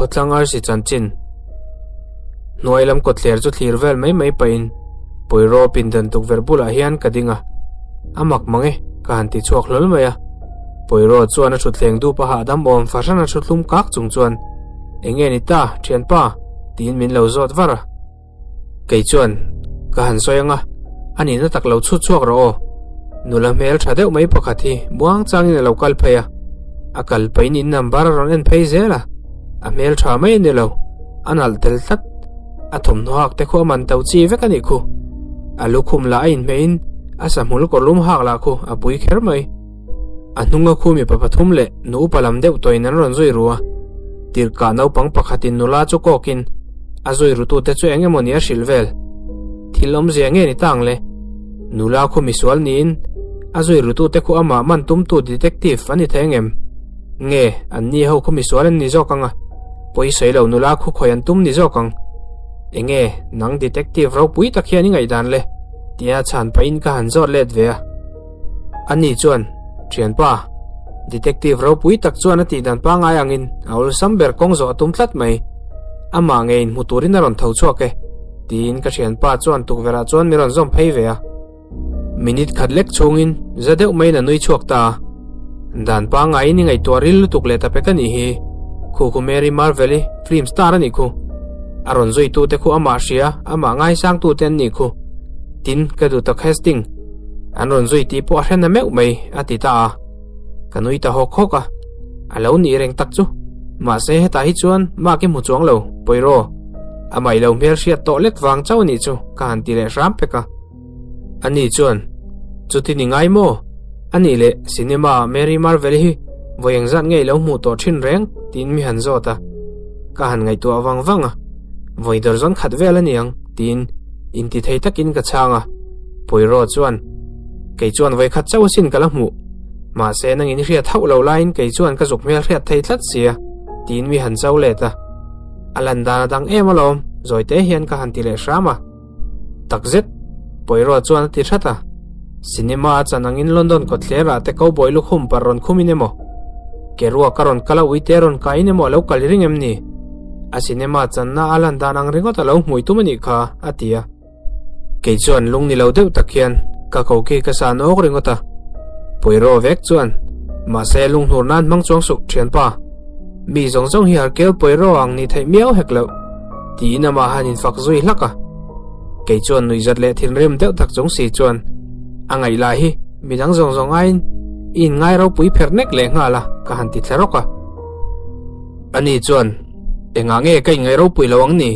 Khawthlang arsi chanchin hnuai lam kawtthler chu thlir vel mai mai pahin Poirot pindan tukverh bulah hian ka ding a, a mak mang e ka han ti chhuak hlawl mai a. Poirot chuan a thutthleng dup a hahdam awm fahran a thuthlum kak chung chuan Enge ni ta thianpa? tiin min lo zawt var a. Kei chuan ka han sawi anga, a nihna tak lo chhut chhuak rawh aw. Nula hmel tha deuh mai pakhat hi muang changin a lo kal phei a, a kal pahin in number a rawn en phei zel a, a hmel tha mai a ni lo, a nalh tel tlat. A thawmhnaw hak te khu a man to chi vek a nih khu. A lukhum lah a inhmeihin a sahmul kawrlum hak lah khu a pui kher mai. A hnunga khu mipa pathum leh nu upa lam deuh tawhin an rawn zui ru a. Tirhkah naupang pakhatin nula chu kawkin a zui rutute chu eng emaw ni a hrilh vel. Thil awmzia nge ni ta ang le? Nula khu misual niin a zui rutute khu amah man tumtu detective a ni thei angem? Nge an ni ho khu misual an ni zawk anga pawisawi lo nula khu khawi an tum ni zawk ang? Enge nang detective ropui tak hian i ngaihdan le? Tia chhan pahin ka han zawt let ve a. Ani chuan, Thianpa, detective ropui tak chuan a tih dan pangngai angin a awlsam ber kawng zawh a tum tlat mai. Amah ngeiin hmu turin a rawn tho chhuak e, tiin ka thianpa chuan tukverhah chuan min rawn zawm phei ve a. Minute khat lek chhungin za deuh maiin a nui chhuak ta a. Dan pangngaiin i ngaihtuah ril lutuk leh ta pek a nih hi. Khu khu Mary Marvel-i film star a nih khu. A rawn zuitute khu amah hria, amah ngaisangtute an nih khu. Tin, ka duh tak Hastings. An rawn zui tih pawh a hre na meuh mai, a ti ta a. Ka nui ta hawk hawk a, a lo nih reng tak chu. Mahse hetah hi chuan Mark i hmu chuang lo, Poirot. Amah i lo hmel hriat tawh lek vang chauh a nih chu, ka han ti leh hram pek a. Ani chuan, Chuti ni ngai maw? A nih leh cinema ah Mary Marvel hi vawi engzat nge i lo hmuh tawh thin reng? tiin mi han zawt a. Ka han ngaihtuah vang vang a, vawi dawrzawn khat vel a ni ang, tiin intithei takin ka chhang a. Poirot chuan, Kei chuan vawi khat chauh asin ka la hmuh. Mahse nangin i hriat hauh lo laiin kei chuan ka zuk hmel hriat thei tlat sia, tiin mi han cho let a. A lan dan a dang em alawm, zawi te hian ka han ti leh hram a. Takzet, Poirot chuan a ti hrat a. Cinema a chan angin London kawtthlerah te cowboy lukhum par rawn khum in emaw, ke ruak a rawn kal a uite rawn kai in emaw a lo kal ring em ni? A cinema channa a lan dan ang ringawt a lo hmui tum a nih kha, a ti a. Kei chuan lung ni lo deuh tak hian ka ko khi ka san awk ringawt a. Poirot vek chuan, Mahse lunghnur nan hmang chuang suk thianpa. Mi zawng zawng hi Hercule Poirot ang ni theih miau hek loh, tiin amah han infak zui hlak a. Kei chuan nuihzat leh thinrim deuh tak chung si chuan a ngaih lai hi midang zawng zawng aiin i inngai ropui pherh nek leh nghal a, ka han ti thla rawk a. Ani chuan, Engah nge ka inngaih ropui lo ang ni?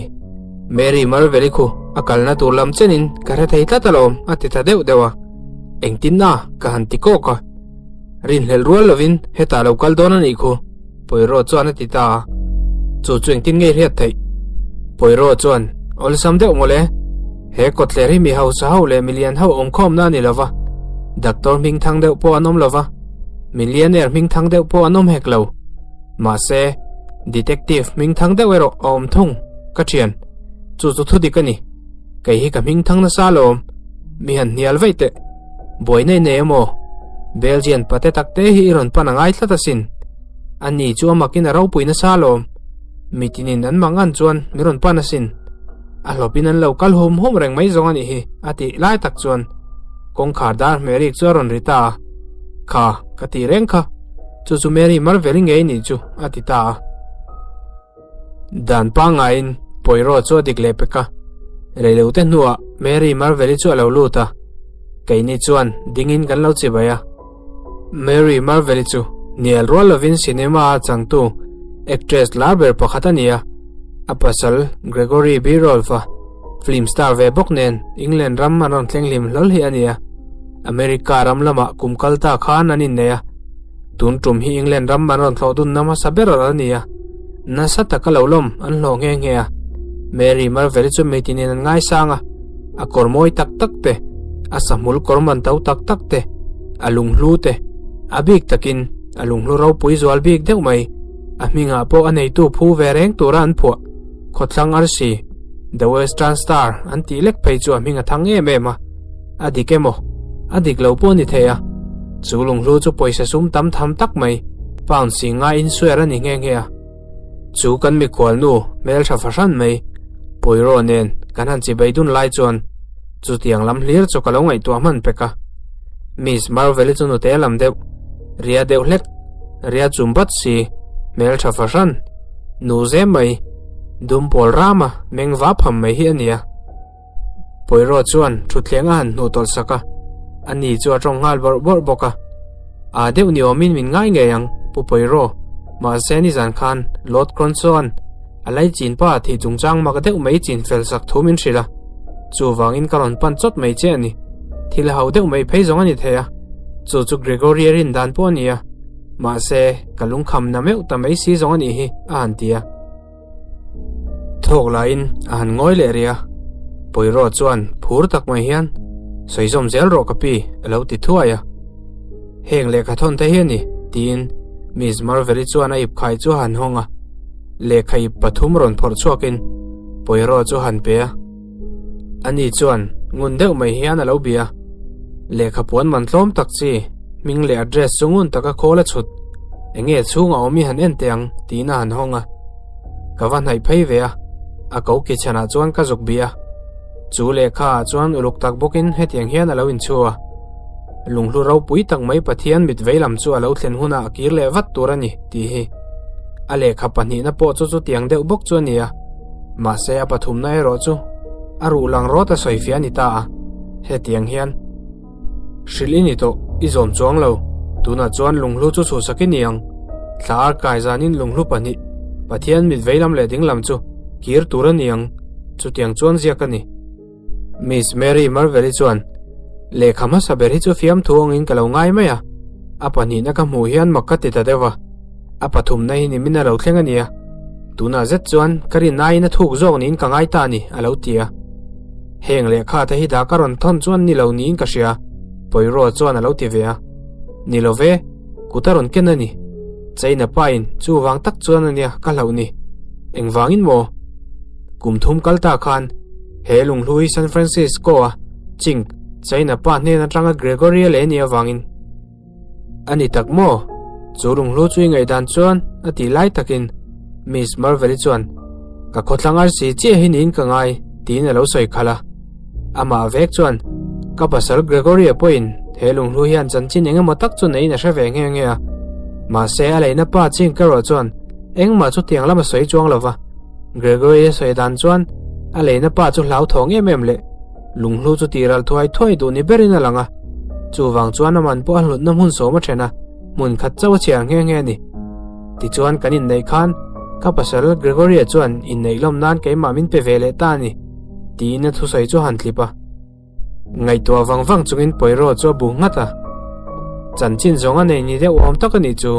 Mary Marvel-i khu a kalna tur lam chenin ka hre thei tlat alawm a ti ta deuh deuh a. Engtin na ka han ti kawk a. Rinhlelh rual lovin hetah lo kal dawn a nih khu, Poirot chuan a ti ta a. Chu chu engtin ngei hriat theih? Poirot chuan, Awlsam deuh mawle. He kawtthler hi mi hausa ho leh milian ho awmkhawmna a ni lova. Doctor hming thang deuh pawh an awm lova. Millionaire hming thang deuh pawh an awm hek lo. Mahse, detective hming thang deuh erawh a awm thung, ka thian. Chu chu thudik a ni. Kei hi ka hming thang nasa alawm. Mi han hnial vaih teh. Buai nei nei emaw? Belgian pate takte hi i rawn pan a ngai tlat asin. Ani chu a makin a ropui nasa alawm. Mitinin an mang an chuan mi rawn pan asin. A hlawpin an lo kal hum hum reng mai zawng a nih hi, a tih lai tak chuan kawngkhar dar hmeh rik chu a rawn ri ta a. Kha, ka tih reng kha. Chu chu Mary Marvel-i ngei nih chu, a ti ta a. Dan pangaiin Poirot chu a dik leh pek a. Reilote hnuah Mary Marvel-i chu a lo lut a. Keini chuan dingin kan lo chibai a. Mary Marvel-i chu nial rual lovin cinema-a changtu actress lar ber pakhat a ni a. A pasal Gregory Birolf-a film star ve bawk nen England ram an rawn thleng hlim hlawl hi a ni a. America ram lamah kum kal ta khan an innei a. Tun tum hi England ram an rawn thlawh dunna hmasa ber a ni a. Nasa taka lo lawm an hlawh nghe nghe a. Mary Marvel-i chu mitinin an ngaisang a. A kawr mawi tak tak te, a sahmul kawr man to tak tak te, a lunghlu te, a bik takin a lunghlu ropui zual bik deuh mai. A hmingah pawh a neitu phu ve reng tura an phuah. Khawthlang arsi, The Western Star, an tih lek phei chu a hming a thang em em a. A dik emaw? A dik lo pawh a ni thei a. Chu lunghlu chu pawisa sum tam tham tak mai, pound si nga in swear a ni nghe nghe a. Chu kan mikhual nu hmeltha fahran mai Poirot nen kan han chibai dun lai chuan chutiang lam hlir chu ka lo ngaihtuah hman pek a. Miss Marvel-i chu nute lam deuh, ria deuh hlek, ria chum bat si, hmeltha fahran, nu zem mai, dum pawl rama meng va pham mai hi a ni a. Poirot chuan thutthleng a han hnuh tawlh sak a, ani chu a tawng nghal bawrh bawrh bawk a. Aa deuh ni awmin min ngai ngei ang, Pu Poirot, mahse nizan khan Lord Cronson a lei chin pa thih chungchang mak deuh mai chin fel sak thu min hrilh a, chuvangin ka rawn pan chawt mai che a ni. Thil ho deuh mai phei zawng a ni thei a, chu chu Gregory a rin dan pawh a ni a, mahse ka lungkham na meuh ta mai si zawng a nih hi, a han ti a. Thawk laiin a han ngawi leh rih a, Poirot chuan phur tak mai hian, Sawi zawm zel rawh ka pi, a lo ti thuai a. Heng lehkha thawn te hi a ni, tiin Miss Marvel-i chuan a ip khai chu a han hawng a, lehkha ip pathum rawn phawrh chhuakin Poirot chu a han pe a. Ani chuan ngun deuh mai hian a lo bia a, lehkha puan man tlawm tak chi, hming leh address chu ngun taka khawl a chhut, enge chhungah awm i han en teh ang tiin a han hawng a. Ka va hnaih phei ve a, a ko ki chhanah chuan ka zuk bih a. Chu lehkha ah chuan uluk tak bawkin hetiang hian a lo inchhu a. Lunghlu ropui tak mai Pathian mit vei lam chu a lo thlen hunah a kir leh vat tur a ni tih hi. A lehkha pahnihna pawh chu chutiang deuh bawk chu a ni a. Mahse a pathumna erawh chu a ruh lang rawt a sawifiah a ni ta a, hetiang hian hrilh i ni tawh, i zawm chuang lo, tunah chuan lunghlu chu chhuhsak i ni ang, thla ar kai zanin lunghlu pahnih, Pathian mit vei lam leh ding lam chu kir tur a ni ang, chutiang chuan ziak a ni. Miss Mary Marvel-i chuan, Lehkha hmasa ber hi chu fiamthu angin ka lo ngai mai a, a pahnihna ka hmuh hian mak ka ti ta deuh a, a pathumna hi nimin a lo thleng a nia, tunah zet chuan ka rin aiin a thuk zawk niin ka ngai ta a ni, a lo ti a. Heng lehkha te hi dah ka rawn thawn chuan ni lo niin ka hria, Poirot chuan a lo ti ve a. Ni lo ve, kut a rawn ken a ni. China pain chuvang tak chuan a nia ka hlauh ni. Engvangin maw? Kum thum kal ta khan he lunghlu hi San Francisco-a Chink, China pa hnen atanga Gregory-a leh nih avangin a ni tak maw? Chu lunghlu chu i ngaihdan chuan a tih lai takin Miss Marvel-i chuan ka khawthlang arsi chiah hi niin ka ngai tiin a lo sawi khalh a. Amah vek chuan ka pasal Gregory-a pawhin he lunghlu hian chanchin eng emaw tak chu neiin a hre ve nghe nghe a. Mahse a leina pa Chink erawh chuan engmah chutiang lam a sawi chuang lo va. Gregory a sawi dan chuan a leina pa chu hlauthawng em em leh lunghlu chu tih ral thuai thuai duh ni berin a lang a. Chuvang chuan a man pawh a hlutna hmun sawm a then a, hmun khat chauh a chhiar nghe nghe a ni. Tichuan kan inneih khan ka pasal Gregory-a chuan inneih lawm nan keimah min pe ve leh ta a ni, tiin a thusawi chu a han tlip a. Ngaihtuah vang vang chungin Poirot chu a bu nghat a. Chanchin zawng a nei ni deuh awm tak a nih chu.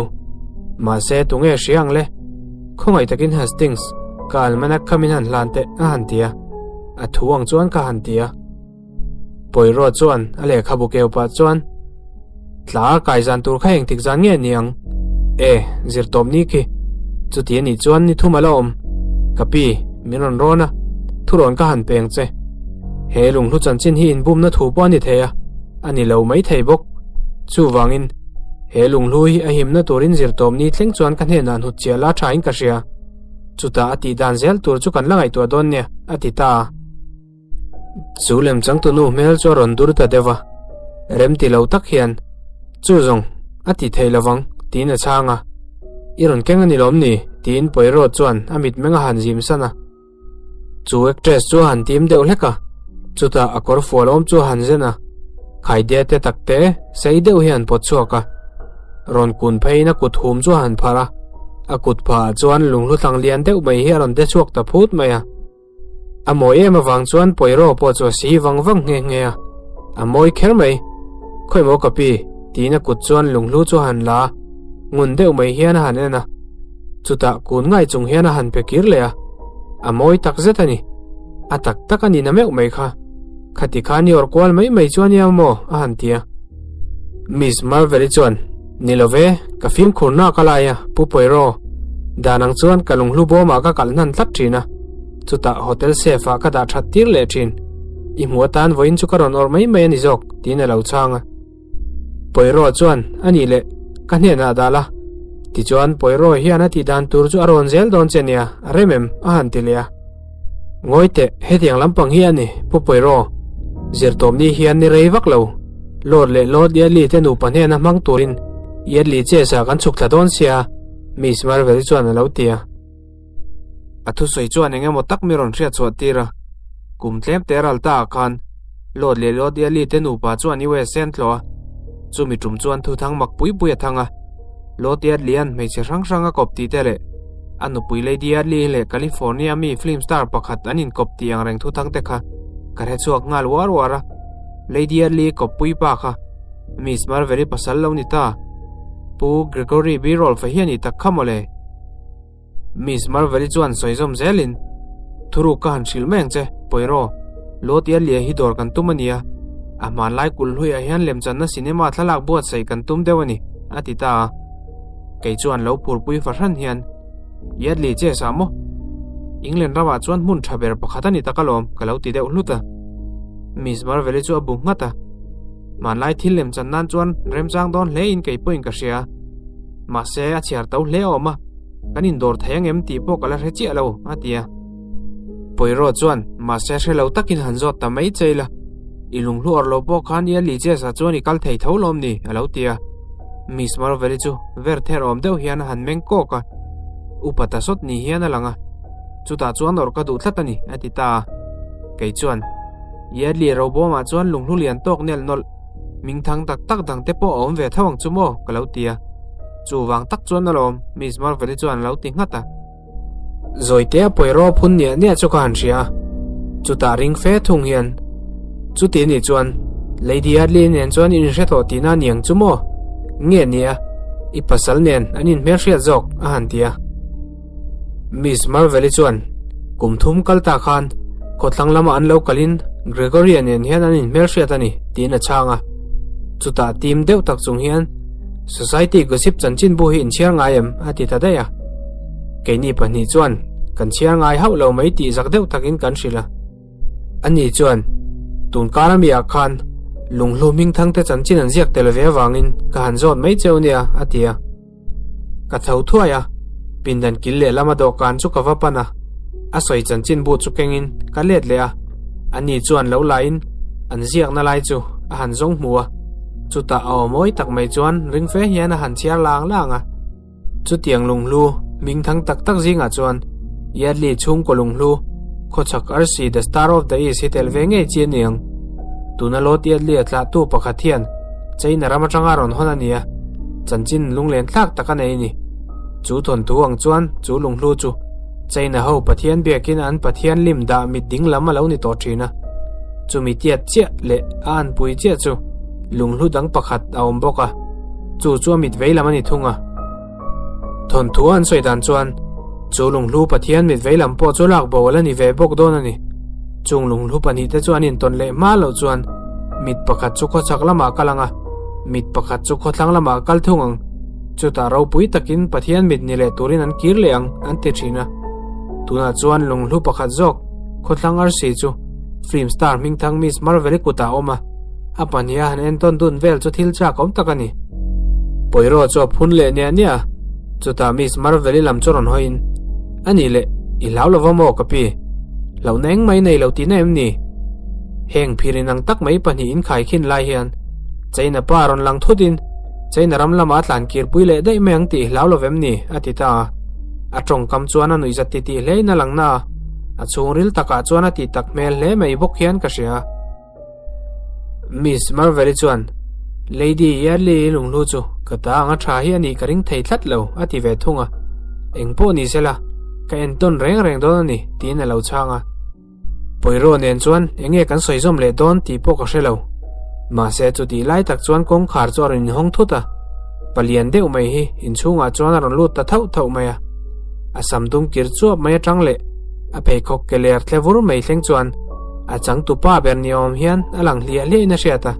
Mahse, tunge hria ang le? Khawngaih takin Hastings, ka almanac kha min han hlan teh a han ti a. A thu ang chuan ka han ti a. Poirot chuan a lehkhabu keu pah chuan, Tla kai zan tur kha engtik zan nge ni ang? E, zir tawp ni khi. Chuti a nih chuan ni thum a la awm. Ka pi, min rawn rawn a, thurawn ka han peng che. He lunghlu chanchin hi inbumna thu pawh a ni thei a, a ni lo mai thei bawk. Chuvangin, he lunghlu hi a himna turin zir tawp ni thleng chuan ka hnenah hnut chiah la thain ka hria. Chutah a tih dan zel tur chu kan la ngaihtuah dawn nia, a ti ta a. Chu lem changtunu hmel chu a rawn dur ta deuh a, rem ti lo tak hian, Chu zawng, a ti thei lovang, tiin a chhang a. I rawn keng a ni lawm ni? tiin Poirot chuan a mitmeng a han zim san a. Chu actress chu a han tim deuh hlek a, chutah a kawr fual awm chu a han zen a, khaidea te tak te sei deuh hi a han pawt chhuak a. Rawn kun pheiin a kut hum chu a han pharh a, a kut phahah chuan lunghlu thlang lian deuh mai hi a rawn de chhuak ta phut mai a. A mawi em avang chuan Poirot pawh chu a si vang vang nghe nghe a, a mawi kher mai. Khawi maw ka pi? tiin a kut chuan lunghlu chu a han la a, ngun deuh mai hian a han en a. Chutah kun ngai chung hian a han pe kir leh a, a mawi tak zet a ni. A tak tak a ni na meuh mai kha. Khati khan i awrh kual mai mai chu a nia maw? a han ti a. Miss Marvel-i chuan, Ni lo ve, ka fimkhur nak a lai a, Pu Poirot. Dan ang chuan ka lunghlu bawmah ka kalh hnan tlat thin a, chutah hotel safe ah ka dah that tir leh thin. I hmuh atan vawiin chu ka rawn awrh mai mai a ni zawk, tiin a lo chhang a. Poirot chuan, A nih leh, ka hnenah dah la. Tichuan Poirot hian a tih dan tur chu a rawn zel dawn che nia, a rem em? a han ti leh a. Ngawi teh, hetiang lampang hi a ni, Pu Poirot. Zirtawpni hian ni rei vak lo. Lord leh Lord Yardley te nupa hnena hmang turin Yardley Chase-ah kan chhuk thla dawn sia, Miss Marvel-i chuan a lo ti a. A thusawi chuan eng emaw tak mi rawn hriat chhuah tir a, kum tlem te ral ta ah khan Lord leh Lord Yardley te nupa chuan US an tlawh a, chumi tum chuan thuthang mak pui pui a thang a. Lord Yardley-a'n hmeichhe hrang hrang a kawp tih te leh a nupui Lady Yardley leh California mi film star pakhat an inkawp tih ang reng thuthang te kha ka hre chhuak nghal uar uar a. Lady Yardley kawppui pa kha Miss Marvel-i pasal lo ni ta, Pu Gregory B. Rolfe hi a ni tak kha mawle. Miss Marvel-i chuan sawi zawm zelin, Thuruk ka han hrilh mai ang che, Poirot. Lord Yardley-a hi dawr kan tum a nia. A hmanlai kulh hluiah hian lemchanna cinema thlalak buatsaih kan tum deuh a ni, a ti ta a. Kei chuan lo phurpui fahran hian, Yardley che sa maw? England ramah chuan hmun tha ber pakhat a ni tak alawm, ka lo ti deuh hlut a. Miss Marvel-i chu a bu nghat a. Hmanlai thil lemchan nan chuan remchang dawn hlein kei pawhin ka hria. Mahse, a chhiar to hle awm a, kan indawr thei ang em tih pawh ka la hre chiah lo, a ti a. Poirot chuan, Mahse, hre lo takin han zawt ta mai che ila, i lunghlu awrh lo pawh khan i Ali Chase-ah chuan i kal thei tho lawm ni, a lo ti a. Miss Marvel-i chu ver ther awm deuh hian a han meng kawk a, upa ta sawt ni hian a lang a, chutah chuan awrh ka duh tlat a ni, a ti ta a. Kei chuan, Yardley robawmah chuan lunghlu lian tawk nel nawlh, Mingthang tak tak dang te pawh a awm ve tho ang chu maw? ka lo ti a. Chuvang tak chuan alawm, Miss Marvel-i chuan a lo ti nghat a. Zawitea Poirot phun niah niah chu ka han hria a, chutah ring fe thung hian, Chuti nih chuan Lady Yardley nen chuan in inhre tawh tihna a ni ang chu maw? Nge nia, i pasal nen an inhmelhriat zawk, a han ti a. Miss Marvel-i chuan kum thum kal ta khan khawthlang lama an lo kalin Gregory-a nen hian an inhmelhriat a ni tiin a chhang a. Chutah tim deuh tak chung hian Society Gossip chanchinbu hi inchhiar ngai em? a ti ta daih a. Keini pahnih chuan kan chhiar ngai hauh lo mai tih zak deuh takin kan hrilh a. Ani chuan, Tun kar ami ah khan lunghlu hmingthangte chanchin an ziak tel ve avangin ka han zawt mai cheu nia, a ti a. Ka tho thuai a, pindan kil lehlam a dawhkan chu ka va pan a, a sawi chanchin bu chu kengin ka let leh a, ani chuan lo lain an ziakna lai chu a han zawng hmu a, chutah a aw mawi tak mai chuan ring fe hian a han chhiar lang lang a. Chutiang lunghlu hmingthang tak tak zingah chuan Yardley chhungkaw lunghlu khawchhak arsi The Star of the East hi tel ve ngei chi a ni ang. Tuna Lord Yardley a tlahtu pakhat hian China ram atanga rawn hawn a ni a, chanchin lunglen thlak tak a nei a ni. Chu thawnthu ang chuan chu lunghlu chu China ho Pathian biakin an Pathian lim dah mit ding lam a lo ni tawh thin a. Chumi tiat chiah leh a anpui chiah chu lunghlu dang pakhat a awm bawk a, chu chu a mit vei lam a ni thung a. Thawnthu an sawi dan chuan chu lunghlu Pathian mit vei lam pawh chu lak bo a la ni ve bawk dawn a ni. Chung lunghlu pahnihte chu an intawn leh hma loh chuan mit pakhat chu khawchhak lamah kal ang a, mit pakhat chu khawthlang lamah kal thung ang. Chutah ropui takin Pathian mit ni leh turin an kir leh ang, an ti thin a. Tunah chuan lunghlu pakhat zawk khawthlang arsi chu film star hmingthang Miss Marvel-i kutah a awm a. A pahniha han entawn dun vel chu thil chak awm tak a ni. Poirot chu a phun leh niah niah a, chutah Miss Marvel-i lam chu rawn hawiin, A nih leh, i hlau lova maw ka pi? Hlauhna eng mai nei lo tihna em ni? Heng phir inang tak mai pahnih inkhai khin lai hian China pa rawn lang thutin China ram lamah a tlan kirpui leh daih mai ang tih i hlau lovem ni? a ti ta a. A tawngkam chuan a nuihzat titih hlein a lang na a, a chhungril takah chuan a tih tak hmel hle mai bawk hian ka hria. Miss Marvel-i chuan, Lady Yardley-i lunghlu chu ka ta anga tha hi a nih ka ring thei tlat lo, a ti ve thung a. Eng pawh ni sela, ka entawn reng reng dawn a ni, tiin a lo chhang a. Poirot nen chuan eng nge kan sawi zawm leh dawn tih pawh ka hre lo. Mahse chutih lai tak chuan kawngkhar chu a rawn inhawng thut a, palian deuh mai hi inchhungah chuan a rawn lut ta thauh thauh mai a. A sam dum kir chuap mai atang leh a pheikhawk ke ler tle vur mai thleng chuan A changtupa ber ni awm hian a lang hliah hliahin a hriat a,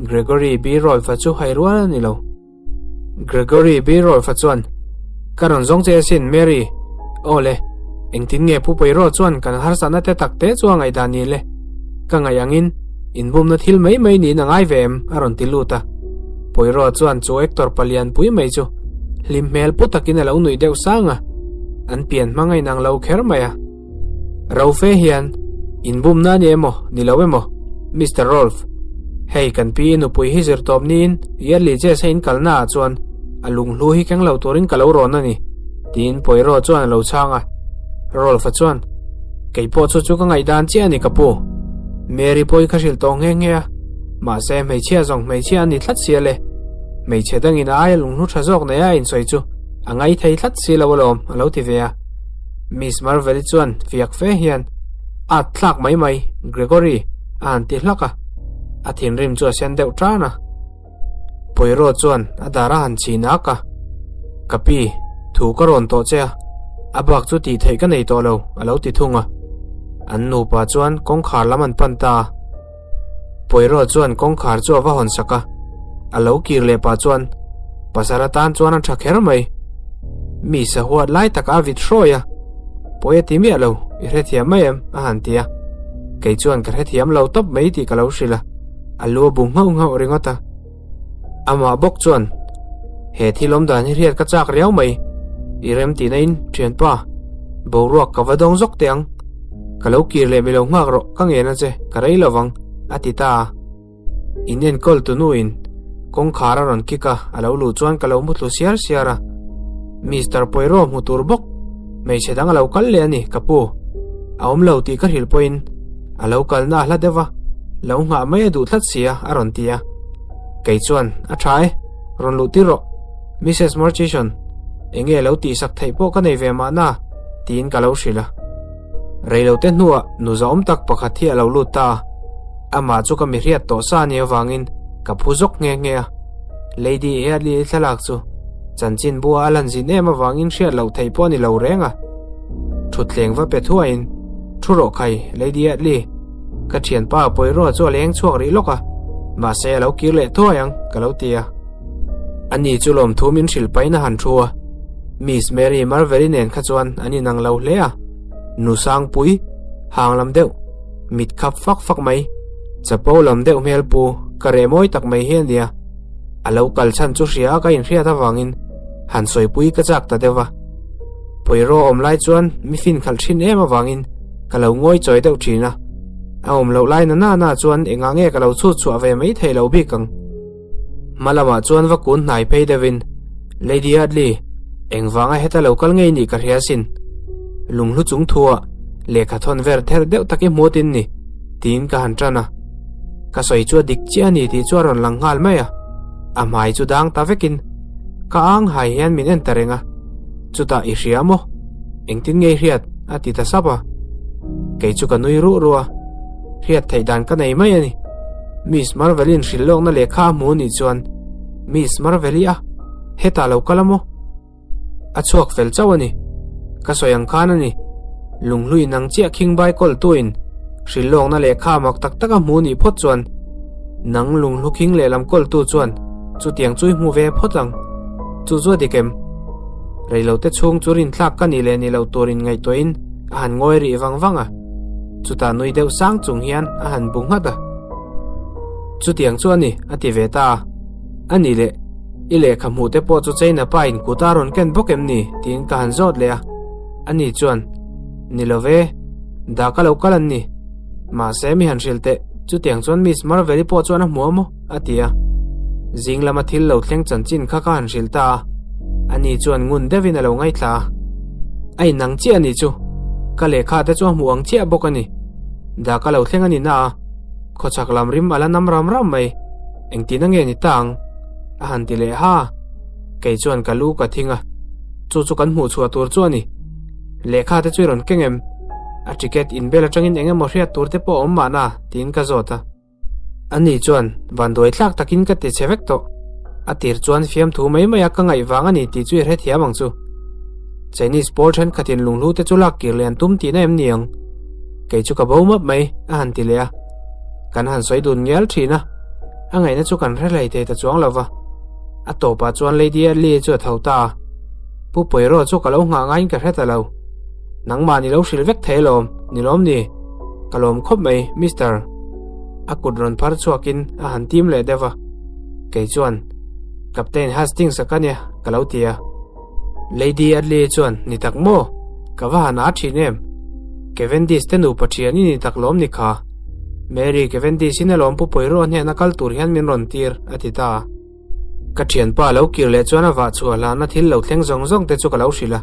Gregory B. Rolfe-a chu hai rual a ni lo. Gregory B. Rolfe-a chuan, Ka rawn zawng che asin, Mary. Aw le, engtin nge Pu Poirot chuan kan harsatna te tak te chu a ngaihdan ni le? Ka ngaih angin, inbumna thil mai mai niin a ngai ve em? a rawn ti lut a. Poirot chuan chu actor palian pui mai chu Hlim hmel pu takin a lo nuih deuh sang a, an pian hmang a inang lo kher mai a. Rofe hian, Inbumna a ni emaw, ni lo emaw, Mister Rolf, hei kan pi i nupui hi zir tawp niin Yearly Jazz a inkalna ah chuan a lunghlu hi keng lo turin ka lo rawn a ni, tiin Poirot chuan a lo chhang a. Rolf-a chuan, Kei pawh chu chu ka ngaihdan chiah a ni ka pu. Mary pawh hi ka hrilh tawh nghe nghe a, mahse hmeichhia zawng hmeichhia a ni tlat sia le. Hmeichhe dangin a aia lunghlu tha zawk nei a insawi chu a ngai thei tlat si lo alawm, a lo ti ve a. Miss Marvel-i chuan fiak fe hian, At thlak mai mai, Gregory, a han ti hlak a. A thinrim chu a sen deuh tan a. Poirot chuan a dar a han chhin ak a, Ka pi, thu ka rawn tawh che a, a bak chu tih theih ka nei tawh lo, a lo ti thung a. An nupa chuan kawngkhar lam an pan ta a. Poirot chuan kawngkhar chu a va hawn sak a, a lo kir leh pah chuan pasal atan chuan a tha kher mai. Mi sahuat lai taka a vit hrawi a, Pawi a ti miah lo, i hrethiam mai em? a han ti a. Kei chuan ka hrethiam lo tawp mai tih ka lo hrilh a, a lu a bu nghauh nghauh ringawt a. Amah bawk chuan, He thil awm dan hi hriat ka chak riau mai, i rem tihna in, thianpa, boruak ka va dawng zawk teh ang. Ka lo kir leh mi lo nghak rawh, ka ngen a che, ka rei lo vang, a ti ta a. In enkawl tu nuin kawngkhar a rawn kick a, a lo luh chuan ka lo mutlu siar siar a. Mister Poirot hmu tur bawk, hmeichhe dang a lo kal leh a ni, ka pu. A awm lo tih ka hrilh pawhin a lo kalna a hla deuh a, lo nghah mai a duh tlat si a, a rawn ti a. Kei chuan, A tha e, rawn luh tir rawh, Missus Murchison, enge lo tihsak theih pawh ka nei ve mahna, tiin ka lo hrilh a. Reilote hnuah nu zahawm tak pakhat hi a lo lut ta a, amah chu ka mi hriat tawh sa nia avangin ka phu zawk nghe nghe a. Lady Eadley-i thlalak chu chanchin bua a lan zin em avangin hriat loh theih pawh a ni lo reng a. Thutthleng va pe thuaiin, Thu rawh khai, Lady Eadley, ka thianpa Poirot chu a leng chhuak rih lawk a, mahse a lo kir leh thuai ang, ka lo ti a. Ani chu lawmthu min hrilh pahin a han thu a, Miss Mary Marvel-i nen kha chuan an inang lo hle a, nu sangpui, hang lam deuh, mit khap fak fak mai, chapo lam deuh hmel pu ka reh mawi tak mai hi a nia. A lo kal chhan chu hria a ka inhriat avangin han sawipui ka chak ta deuh a. Poirot awm lai chuan mi fin khalh thin em avangin ka lo ngawi chawi deuh thin a, a awm loh lai na na na chuan engah nge ka lo chhut chhuah ve mai thei lo bik ang. Hma lamah chuan va kun hnai phei deuhin, Lady Hadley, engvanga heta lo kal ngei nih ka hria asin. Lunghlu chung thuah lehkha thawn ver ther deuh tak i hmu tin ni, tiin ka han tan a. Ka sawi chu a dik chiah a ni tih chu a rawn lang nghal mai a. A hmai chu dang ta vekin ka ang hai hian min en ta reng a. Chutah i hria maw? Engtin nge i hriat? a ti ta sap a. Kei chu ka nui ruh ruh a. Hriat theih dan ka nei mai a ni. Miss Marvel-in hrilh lawkna lehkha a hmu nih chuan Miss Marvel-i a hetah lo kal a maw? A chhuak fel chauh a ni. Ka sawi ang khan a ni. Lunghlui nang chiah khingbai kawltuin hrilh lawkna lehkha mak tak tak a hmu nih phawt chuan nang lunghlu khing lehlam kawltu chuan chutiang chu i hmu ve phawt ang. Chu chu a dik em? Reilote chhung chu rinthlak ka nih leh nih loh turin ngaihtuahin a han ngawi rih vang vang a. Chutah nui deuh sang chung hian a han bu nghat a. Chutiang chu a ni, a ti ve ta a. A ni leh, i lehkha hmuh te pawh chu China pa in kut a rawn ken bawk em ni? tiin ka han zawt leh a. Ani chuan, Ni lo ve, dah ka lo kal an ni. Mahse mi han hrilh teh, chutiang chuan Miss Marvel-i pawh chuan a hmu a maw? a ti a. Zing lama thil lo thleng chanchin kha ka han hrilh ta a. Ani chuan ngun deuhin a lo ngaithla a. A inang chiah a nih chu. Ka lehkha te chu a hmuh ang chiah bawk a ni. Dah ka lo thleng a ni na a. Khawchhak lam rim a la nam ram ram mai. Engtin a nge ni ta ang? A han ti leh ha. Kei chuan ka lu ka thing a. Chu chu kan hmuh chhuah tur chu a ni. Lehkha te chu i rawn keng em? A ticket inbel atangin eng emaw hriat tur te pawh a awm mahna? tiin ka zawt a. Ani chuan vanduai thlak takin ka ti che vek tawh. A tir chuan fiamthu mai mai a ka ngaih vang a ni tih chu i hrethiam ang chu. Chinese pawl thenkhatin lunghlu te chu lak kir leh an tum tihna em ni ang? Kei chu ka bo map mai, a han ti leh a. Kan han sawi dun ngial thin a, a ngaihna chu kan hre hlei thei ta chuang lo va. A tawpah chuan Lady Adley chu a tho ta a. Pu Poirot chu ka lo nghah ngaiin ka hre ta lo. Nangmah ni lo hrilh vek thei alawm, ni lawm ni? Ka lawm khawp mai, Mister. A kut rawn phar chhuakin a han tim leh deuh a. Kei chuan, Captain Hastings-a ka nia, ka lo ti a. Lady Adley chuan, Ni tak maw? Ka va han a thin em? Cavendish te nupa thian i ni tak lawm ni kha. Mary Cavendish in alawm Pu Poirot hnena kal tur hian min rawn tir, a ti ta a. Ka thianpa lo kir leh chuan a vah chhuah hlana thil lo thleng zawng zawng te chu ka lo hrilh a.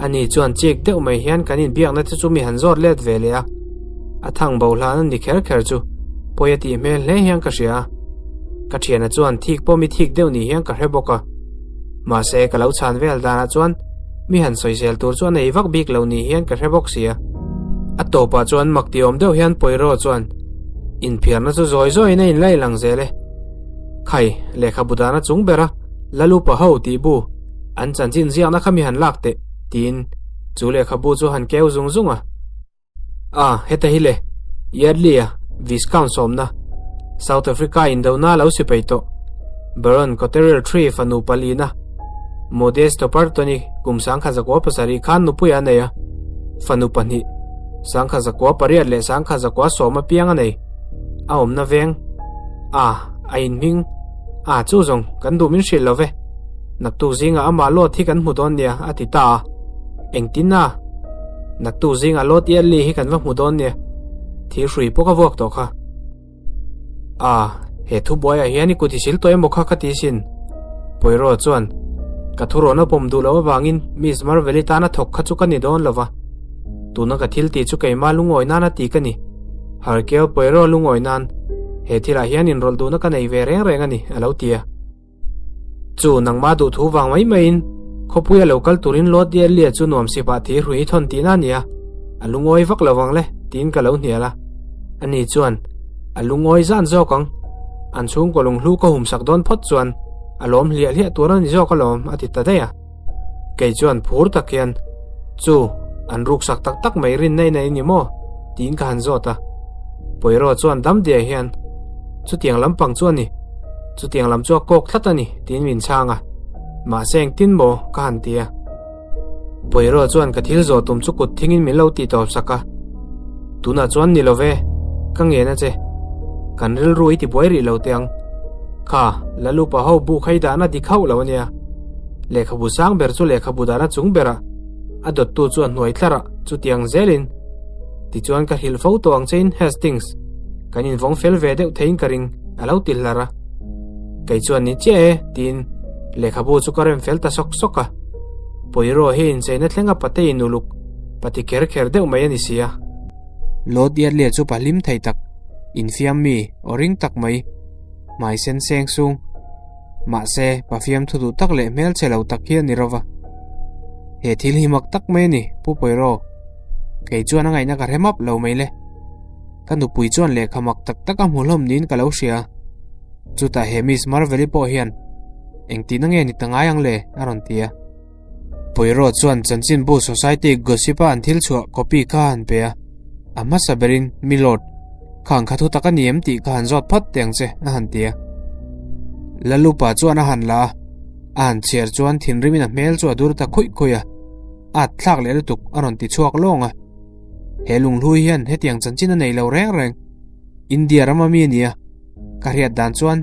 Ani chuan chik deuh mai hian kan inbiakna te chu mi han zawt let ve leh a. A thang bo hlan a ni kher kher chu pawi a tih hmel hle hian ka hria a. Ka thiana chuan thik pawh mi thik deuh ni hian ka hre bawk a. Mahse ka lo chhan vel danah chuan mi han sawisel tur chu a nei vak bik lo ni hian ka hre bawk sia. A tawpah chuan mak ti awm deuh hian Poirot chuan inphiarna chu zawi zawiin a inlai lang zel e. Khai, lehkhabu dana chung bera Lalupa ho tih bu an chanchin ziakna kha mi han lak teh tiin chu lehkhabu chu han keu zung zung a. A, heta hi le, Yardley-a Viscount sawmna, South Africa indona lo si peih tawh, Baron Cotterill Tree fanu palina, Modesto Parton-i kum 1907 khan nupui a nei a, fanu pahnih, 1908 leh 1910 apiang a nei, a awmna veng, a, a inhming, a, chu zawng, kan duh min hrilh lo ve, naktuk zingah amah Lord hi kan hmu dawn nia, a ti ta a, engtin a? Naktuk zingah Lord Yardley hi kan va hmu dawn nia, thil hrui pawh ka vuak tawh kha. A, he thubuaiah hian i kut i sil tawh emaw kha ka ti sin. Poirot chuan, Ka thurawn a pawm duh loh avangin Miss Marvel-i tana thawk kha chu ka ni dawn lo va. Tuna ka thil tih chu keimah lungawi nana ti ka ni. Hercule Poirot lungawi nan he thilah hian inrawlh duhna ka nei ve reng reng a ni, a lo ti a. Chu nangmah duh thu vang mai maiin khawpuia lo kal turin Lord Yardley chu nuam sipah thir hrui thawn tihna a ni a, a lungawi vak lo vang le tiin ka lo hnial a. Ani chuan, A lungawi zan zawk ang, an chhungkaw lunghlu ka humsak dawn phawt chuan a lawm hliah hliah tur a ni zawk alawm a ti ta daih a. Kei chuan phur tak hian, Chu, an ruksak tak tak mai rinna i nei ni maw? tiin ka han zawt a. Poirot chuan dam diai hian, Chutiang lampang chu a ni. Chutiang lam chu a kawk tlat a ni, tiin min chhang a. Mahse engtin maw? ka han ti a. Poirot chuan ka thil zawh tum chu kut thingin min lo tih tawp sak a. Tunah chuan ni lo ve, ka ngen a che. Kan rilru i tibuai rih lo teh ang. Kha, Lalupa ho bu khai dahna dik hauh lo a nia. Lehkhabu sang ber chu lehkhabu dahna chung berah a dawttu chu a hnuai tlarah chutiang zelin tichuan ka hrilh fo tawh ang chein Hastings, kan invawng fel ve deuh theiin ka ring a lo ti hlar a. Kei chuan ni chiah e tiin lehkhabu chu ka rem fel ta sawk sawk a. Poirot hi incheina thleng a pate in uluk pati kher kher deuh mai a ni si a. Lord Yardley chu pa hlim thei tak, infiam mi aw ring tak mai, hmai sen seng sung. Mahse, pa fiamthu duh tak leh hmelchhe lo tak hi a ni rova. He thil hi mak tak mai a ni, Pu Poirot. Kei chuan a ngaihna ka hre map lo mai le. Ka nupui chuan lehkha mak tak tak a hmu hlawm niin ka lo hria. Chutah he Miss Marvel-i pawh hian engtihna nge ni ta ngai ang le? a rawn ti a. Poirot chuan chanchinbu Society Gossip-a an thil chhuah copy kha a han pe a. A hmasa berin, Milord, khang kha thu tak a ni em tih ka han zawt phawt teh ang che, a han ti a. Lalupa chuan a han la a, a han chhiar chuan thinrimin a hmel chu a dur ta khuih khuih a, a at thlak leh lutuk a rawn ti chhuak lawng a. He lunghlui hian hetiang chanchin a nei lo reng reng. India rama mi a ni a, ka hriat dan chuan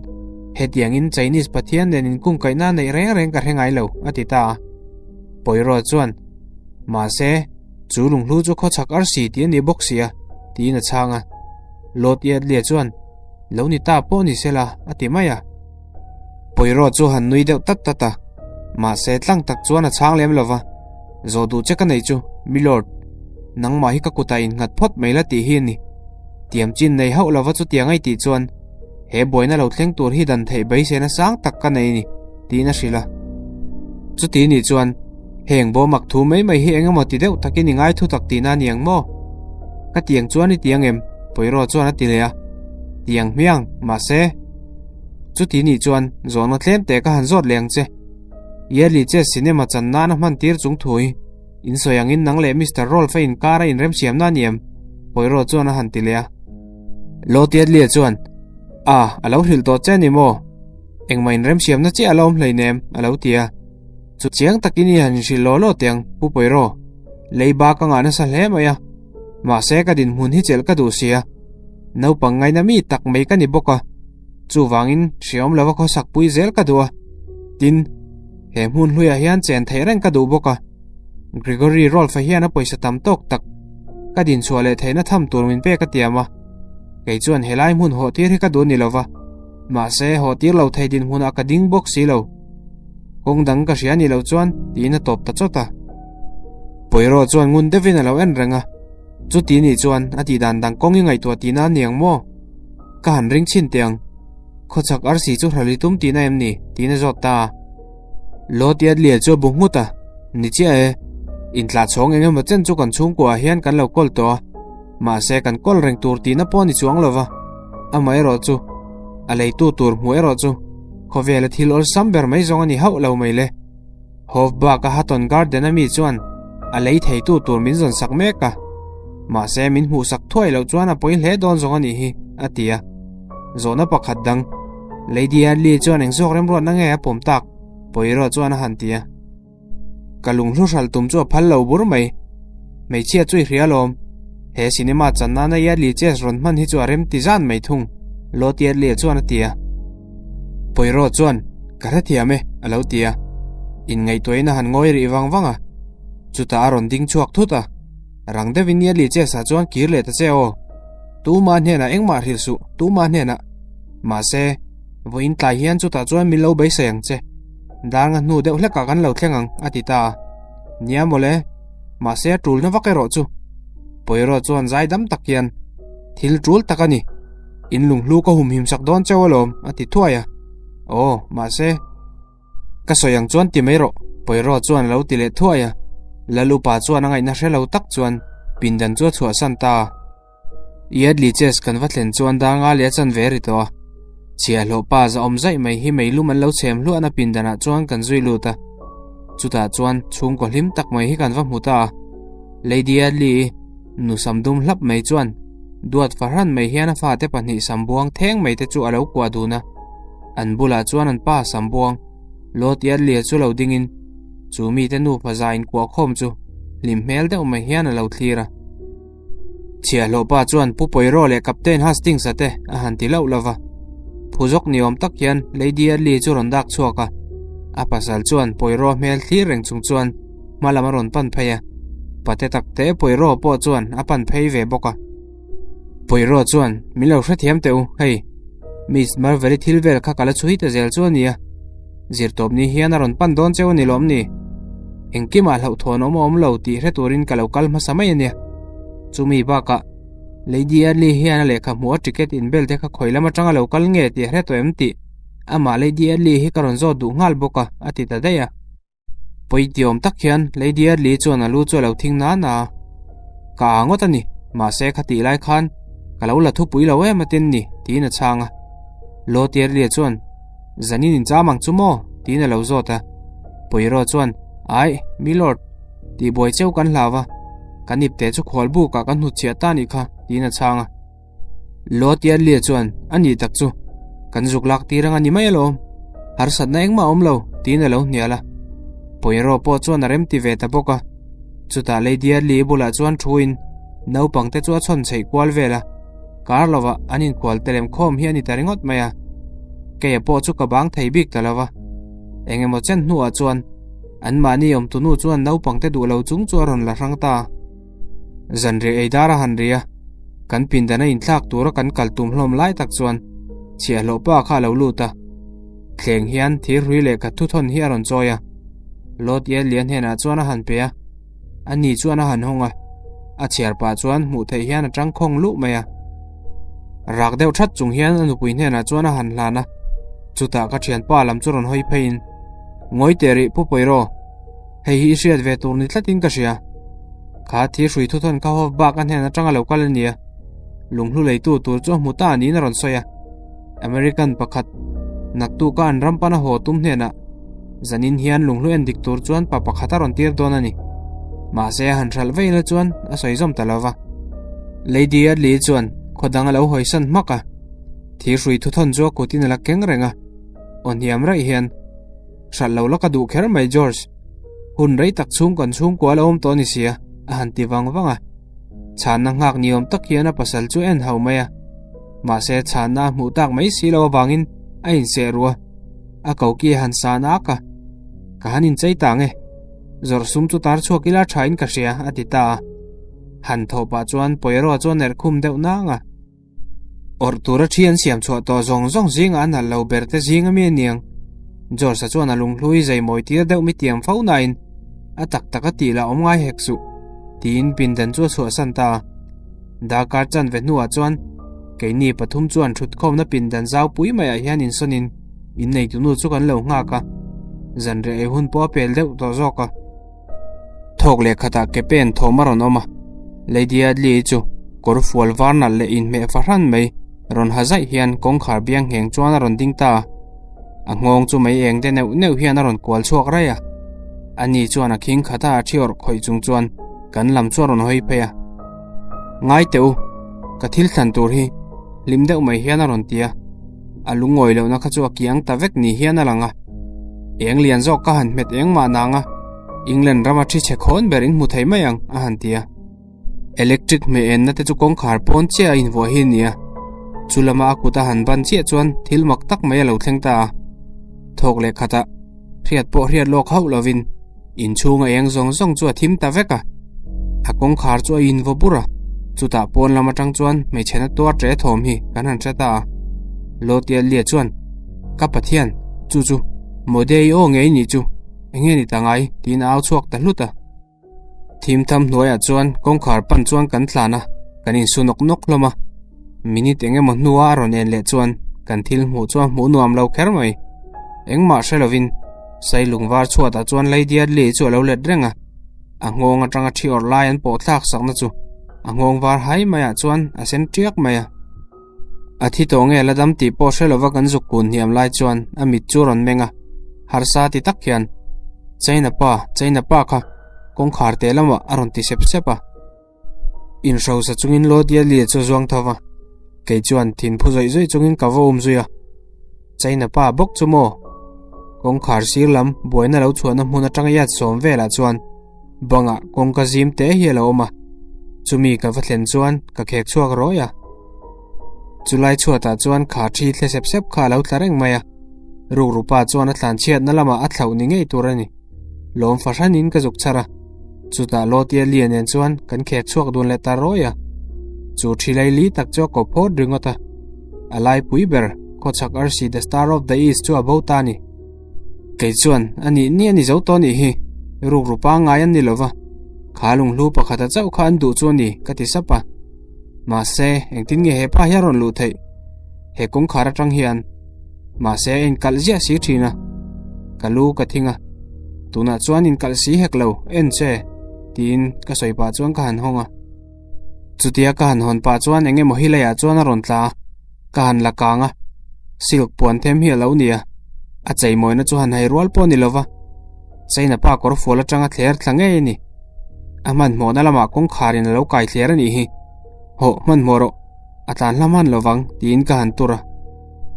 hetiangin Chinese pathian nen inkungkaihna a neih reng reng ka hre ngai lo, a ti ta a. Poirot chuan, Mahse, chu lunghlu chu khawchhak arsi tih a ni bawk si a, tiin a chhang a. Lord Yardley chuan, Lo ni ta pawh ni sela, a ti mai a. Poirot chu han nui deuh tat tat a, mahse tlang tak chuan a chhang lem lo va, Zawh duh che ka neih chu, Milord, nangmah hi ka kutah innghat phawt mai la tih hi a ni. Tiam chin nei hauh lova chutiang ai tih chuan he buaina lo thleng tur hi dan theih beisena sang tak ka nei ni, tiin a hrilh a. Chuti nih chuan heng bawmak thu mai mai hi eng emaw ti deuh takin i ngai thu tak tihna a ni ang maw? Ka tiang chuan i ti ang em? Poirot chuan a ti leh a. Ti ang hmiang, mahse. Chuti nih chuan zawhna tlem teh ka han zawt leh ang che. Yearly che cinema chan nana hman tir chung thu hi In sawi angin nang leh Mister Rolf a inkar a inremsiamna a ni em? Poirot chuan a han ti leh a. Lord Yardley chuan, A, a lo hrilh tawh che a ni maw? Engmah inremsiamna chiah a la awm hleinem, a lo ti a. Chu chiang takin i han inhrilh law law teh ang, Pu Poirot. Leiba ka ngah nasa hle mai a. Mahse ka dinhmun hi chelh ka duh si a. Naupang ngaina mi tak mai ka ni bawk a. Chuvangin hreawm lova khawsak pui zel ka duh a. Tin. He hmun hluiah hian chen theih reng ka duh bawk a. Gregory Rolfe-a hian a pawisa tam tawk tak ka dinchhuah leh theihna tham tur min pek a tiam a. Kei chuan helai hmun hawh tir hi ka duh ni lova, mahse hawh tir lo thei dinhmunah ka ding bawk si lo. Kawng dang ka hria ni lo chuan tiin a tawp ta chawt a. Poirot chuan ngun deuhin a lo en reng a, Chuti nih chuan a tihdan dang kawng i ngaihtuah tihna a ni ang maw? Ka han ring chhin teh ang. Khawchhak arsi chu hralh i tum tihna em ni? tiin a zawt ta a. Lawti a lian chu a bu nghut a, Ni chiah e, intlah chhawng eng emaw chen chu kan chhungkuaah hian kan lo kawl tawh a, mahse kan kawl reng tur tihna pawh a ni chuang lo va, amaherawh chu a leitu tur hmuh erawh chu khawvela thil awlsam ber mai zawng a ni hauh lo mai le. Hofbach a Hatton Garden a mi chuan a lei theitu tur min zawn sak mek a, mahse min hmuh sak thuai loh chuan a pawi hle dawn zawng a nih hi, a ti a. Zawhna pakhat dang, Lady Adley chuan eng zawk remruatna nge a pawm tak? Poirot chuan a han ti a. Ka lunghlu hral tum chu a phal lo bur mai. Hmeichhia chu i hria alawm. He cinema chan nana Yardley chess rawn hman hi chu a rem ti zan mai thung, Lord Yardley chuan a ti a. Poirot chuan, Ka hrethiam e, a lo ti a. Inngaihtuahin a han ngawi rih vang vang a. Chutah a rawn ding chhuak thut a. Rang deuhin Yardley chess-ah chuan kir leh ta che aw. Tuma hnenah engmah hrilh suh, tuma hnenah. Mahse, vawiin tlai hian chutah chuan min lo beisei ang che. Dar nga hnu deuh hlekah kan lo thleng ang, a ti ta a. Nia mawle, mahse a tulna vak erawh chu. Poirot chuan zai dam tak hian, Thil tul tak a ni. In lunghlu ka humhim sak dawn cheu alawm, a ti thuai a. Aw, mahse. Ka sawi ang chuan ti mai rawh, Poirot chuan a lo ti leh thuai a. Lalupa chuan a ngaihna hre lo tak chuan pindan chu a chhuahsan ta a. Yardley Chase kan va thlen chuan dar nga leh a chanve ri tawh a. Chhiahhlawh pa za awm zaih mai hi meilum an lo chhem hluahna pindanah chuan kan zui lut a. Chutah chuan chhungkaw hlim tak mai hi kan va hmu ta a. Lady Yardley-i nu sam dum hlap mai chuan duat fahran mai hian a fate pahnih sam buang theng mai te chu a lo kuah dun a. An bulah chuan an pa sam buang Lord Yardley-a chu lo dingin chu mite nufa za inkuah khawm chu hlim hmel deuh mai hian a lo thlir a. Chhiahhlawh pa chuan Pu Poirot leh Captain Hastings-a te a han ti lauh lova. Phu zawk ni awm tak hian Lady Adley chu rawn dak chhuak a. A pasal chuan Poirot hmel thlir reng chung chuan hma lam a rawn pan phei a. Pate tak te Poirot pawh chuan a pan phei ve bawk a. Poirot chuan, Min lo hrethiam teh u, hei. Miss Marvel-i thil vel kha ka la chhui ta zel chu a nia. Zirtawp ni hian a rawn pan dawn cheu a ni lawm ni? Engkimah hlauhthawn awm a awm lo tih hre turin ka lo kal hmasa mai a nia. Chumi bakah Lady Adley hian a lehkha hmuh a ticket inbel te kha khawi lam atanga lo kal nge tih a hre tawh em tih amah Lady Adley hi ka rawn zawt duh nghal bawk a, a ti ta daih a. Pawitiawm tak hian Lady Adley chuan a lu chu a lo thing na na a, Ka aa ngawt a ni, mahse khatih lai khan ka lo la thupui lo em atin ni, tiin a chhang a. Lord Adley chuan, Zanin incham ang chu maw? tiin a lo zawt a. Poirot chuan, Aih, Milord, tihbuai cheu kan hlau a, kan ipte chu khual bukah kan hnutchhiah ta anih kha, tiin a chhang a. Lord Yardley chuan, A nih tak chu, kan zuk lak tir ang a ni mai alawm. Harsatna engmah a awm lo, tiin a lo hnial a. Poirot pawh chuan a remti ve ta bawk a. Chutah Lady Yardley bulah chuan thuin naupangte chu a chhawn chheih kual vel a. Kar lovah an inkhual telem khawm hi a ni ta ringawt mai a. Keia pawh chu ka bang thei bik ta lo va. Eng emaw chen hnuah chuan anmahni awmtunu chuan naupangte duh lo chung chu a rawn la hrang ta a. Zanriah ei dar a han ri a, kan pindana inthlak tura kan kal tum hlawm lai tak chuan chhiahhlawh pa kha a lo lut a, thleng hian thirhrui leh khat thuthawn hi a rawn chawi a, Lord Yadley-a hnenah chuan a han pe a, ani chuan a han hawng a, a chhiar pah chuan hmuh theih hian a tangkhawng luh mai a. Rak deuh that chung hian a nupui hnenah chuan a han hlan a, chutah ka thianpa lam chu rawn hawi pheiin, Ngawi teh rih Pu Poirot, Hei hi i hriat ve tur ni tlatin ka hria. Kha thi hrui thuthawn kha Hof bak a hnen atanga lo kal a nia. Lunghlu leitu tur chu a hmu ta niin a rawn sawi a. American pakhat, naktuka an ram pana haw tum hnenah zanin hian lunghlu en dik tur chuan pa pakhat a rawn tir dawn a ni. Mahse a han hralh veila chuan a sawi zawm ta lo va. Lady Adley chuan khaw dang a lo hawisan hmak a. Thi hrui thuthawn chu a kutin a la keng reng a. Aw hniam raih hian. Hralh lo la ka duh kher mai George. Hun rei tak chhung kan chhungkua la awm tawh a ni sia, a han ti vang vang a. Chhanna nghak ni awm tak hian a pasal chu a en hau mai a. Mahse chhanna a hmuh tak mai si lo avangin a inseh ruh a, a koki a han san ak a. Ka han inchei ta nge. Zawrh sum chu tar chhuak ila tha in ka hria, a ti ta a. Han thawh pah chuan Poirot chuan erh khum deuh nang a. Awrh tura thi an siam chhuah tawh zawng zawng zingah a nalh lo ber te zing ami a niang. George-a chuan a lunghlui zai mawi tir deuh mi tiam fo nain a tak tak a tih lah awm ngai hek suh, tiin pindan chu a chhuahsan ta a. Darkar chanve hnuah chuan keini pathum chuan thutkhawmna pindan zaupui maiah hian insawnin inneitunu chu kan lo nghak a, zanriah ei hun pawh a pel deuh tawh zawk a. Thawk leh khatah ke pen thawm a rawn awm a, Lady Adley-i chu kawr fual var nalh leh inhmeh fahran mai rawn ha zaih hian kawngkhar biang ngheng chuan a rawn ding ta a. A nghawng chu mei eng te neuh neuh hian a rawn kual chhuak raih a. Ani chuan a khing khata a thi awrh khawih chung chuan kan lam chu a rawn hawi phei a. Ngai teh u, ka thil thlan tur hi hlim deuh mai hian a rawn ti a. A lungawi lohna kha chu a kiang ta vek ni hian a lang a. Eng lian zawk ka han hmet eng mah nang a, England rama thi chhe khawn ber in hmu thei mai ang, a han ti a. Electric hmeh enna te chu kawngkhar pawn chiah a invuah hi a ni a. Chu lama a kut a han ban chiah chuan thil mak tak mai a lo thleng ta a. Thawk leh khatah hriat pawh hriat lawk hauh lovin inchhunga eng zawng zawng chu a thim ta vek a. A kawngkhar chu a invaw bur a, chutah pawn lam atang chuan hmeichhe na tuar ṭe thawm hi kan han hre ta a. Lotialia chuan, Ka Pathian, chu chu Modei aw ngei nih chu, enge ni ta ngai? tiin a au chhuak ta hlut a. Thim tham hnuaiah chuan kawngkhar pan chuan kan tlan a, kan insu nawk nawk hlawm a. Minute eng emaw hnua a rawn en leh chuan kan thil hmuh chuan hmuh nuam lo kher mai. Engmah hre lovin Sailung var chhuatah chuan Lady Adley chu a lo let reng a, a nghawng atanga thi awrh lai an pawh thlak sakna chu a nghawng var hai maiah chuan a sen tiak mai a. A thi tawh nge la dam tih pawh hre lova kan zuk kun hniam lai chuan a mit chu rawn meng a, harsa ti tak hian, China pa, China pa kha kawngkhar teh lamah a rawn ti sep sep a. Inhrosa chungin Lodi a lia chu a zuang tho va, kei chuan thin phu zawih zawih chungin ka va um zui a. China pa bawk chu maw? Kawngkhar sir lam buaina lo chhuahna hmun atanga iat sawm velah chuan bangah kawngka zim te hi a lo awm a, chumi ka va thlen chuan ka khek chhuak rawi a. Chulai chhuatah chuan kha thi thle sep sep kha a lo tla reng mai a, rukru pa chuan a tlanchhiatna lamah a thlauh ni ngei tur a ni. Lawm fahranin ka zuk chhar a, chutah Lotia Lia nen chuan kan khek chhuak dun leh ta rawi a. Chu thi lai li tak chu a ko phawt ringawt a, a laipui ber khawchhak arsi The Star of the East chu a bo ta a ni. Kei chuan a nih nih a ni zo tawh a nih hi, rukru pangngai an ni lo va, kha lunghlu pakhata chauh kha an duh chu a ni ka ti sap a. Mahse, engtin nge he pa hi a rawn luh theih? He kawngkhar atang hian. Mahse, a inkalh ziah si thin a. Ka lu ka thing a. Tunah chuan inkalh si hek lo, en che, tiin ka sawi pah chuan ka han hawng a. Chutia ka han hawn pah chuan eng emaw hi leiah chuan a rawn tla a, ka han la kang a. Silk puan them hi a lo ni a, a cheimawina chu han hai rual pawh a ni lo va. China pa kawr fual atanga thler thla ngei a ni. A hmanhmawhna lamah kawngkharin a lo kai thler a nih hi. Hawh, hmanhmawh rawh. A tlan hla hman lo vang, tiin ka han tur a.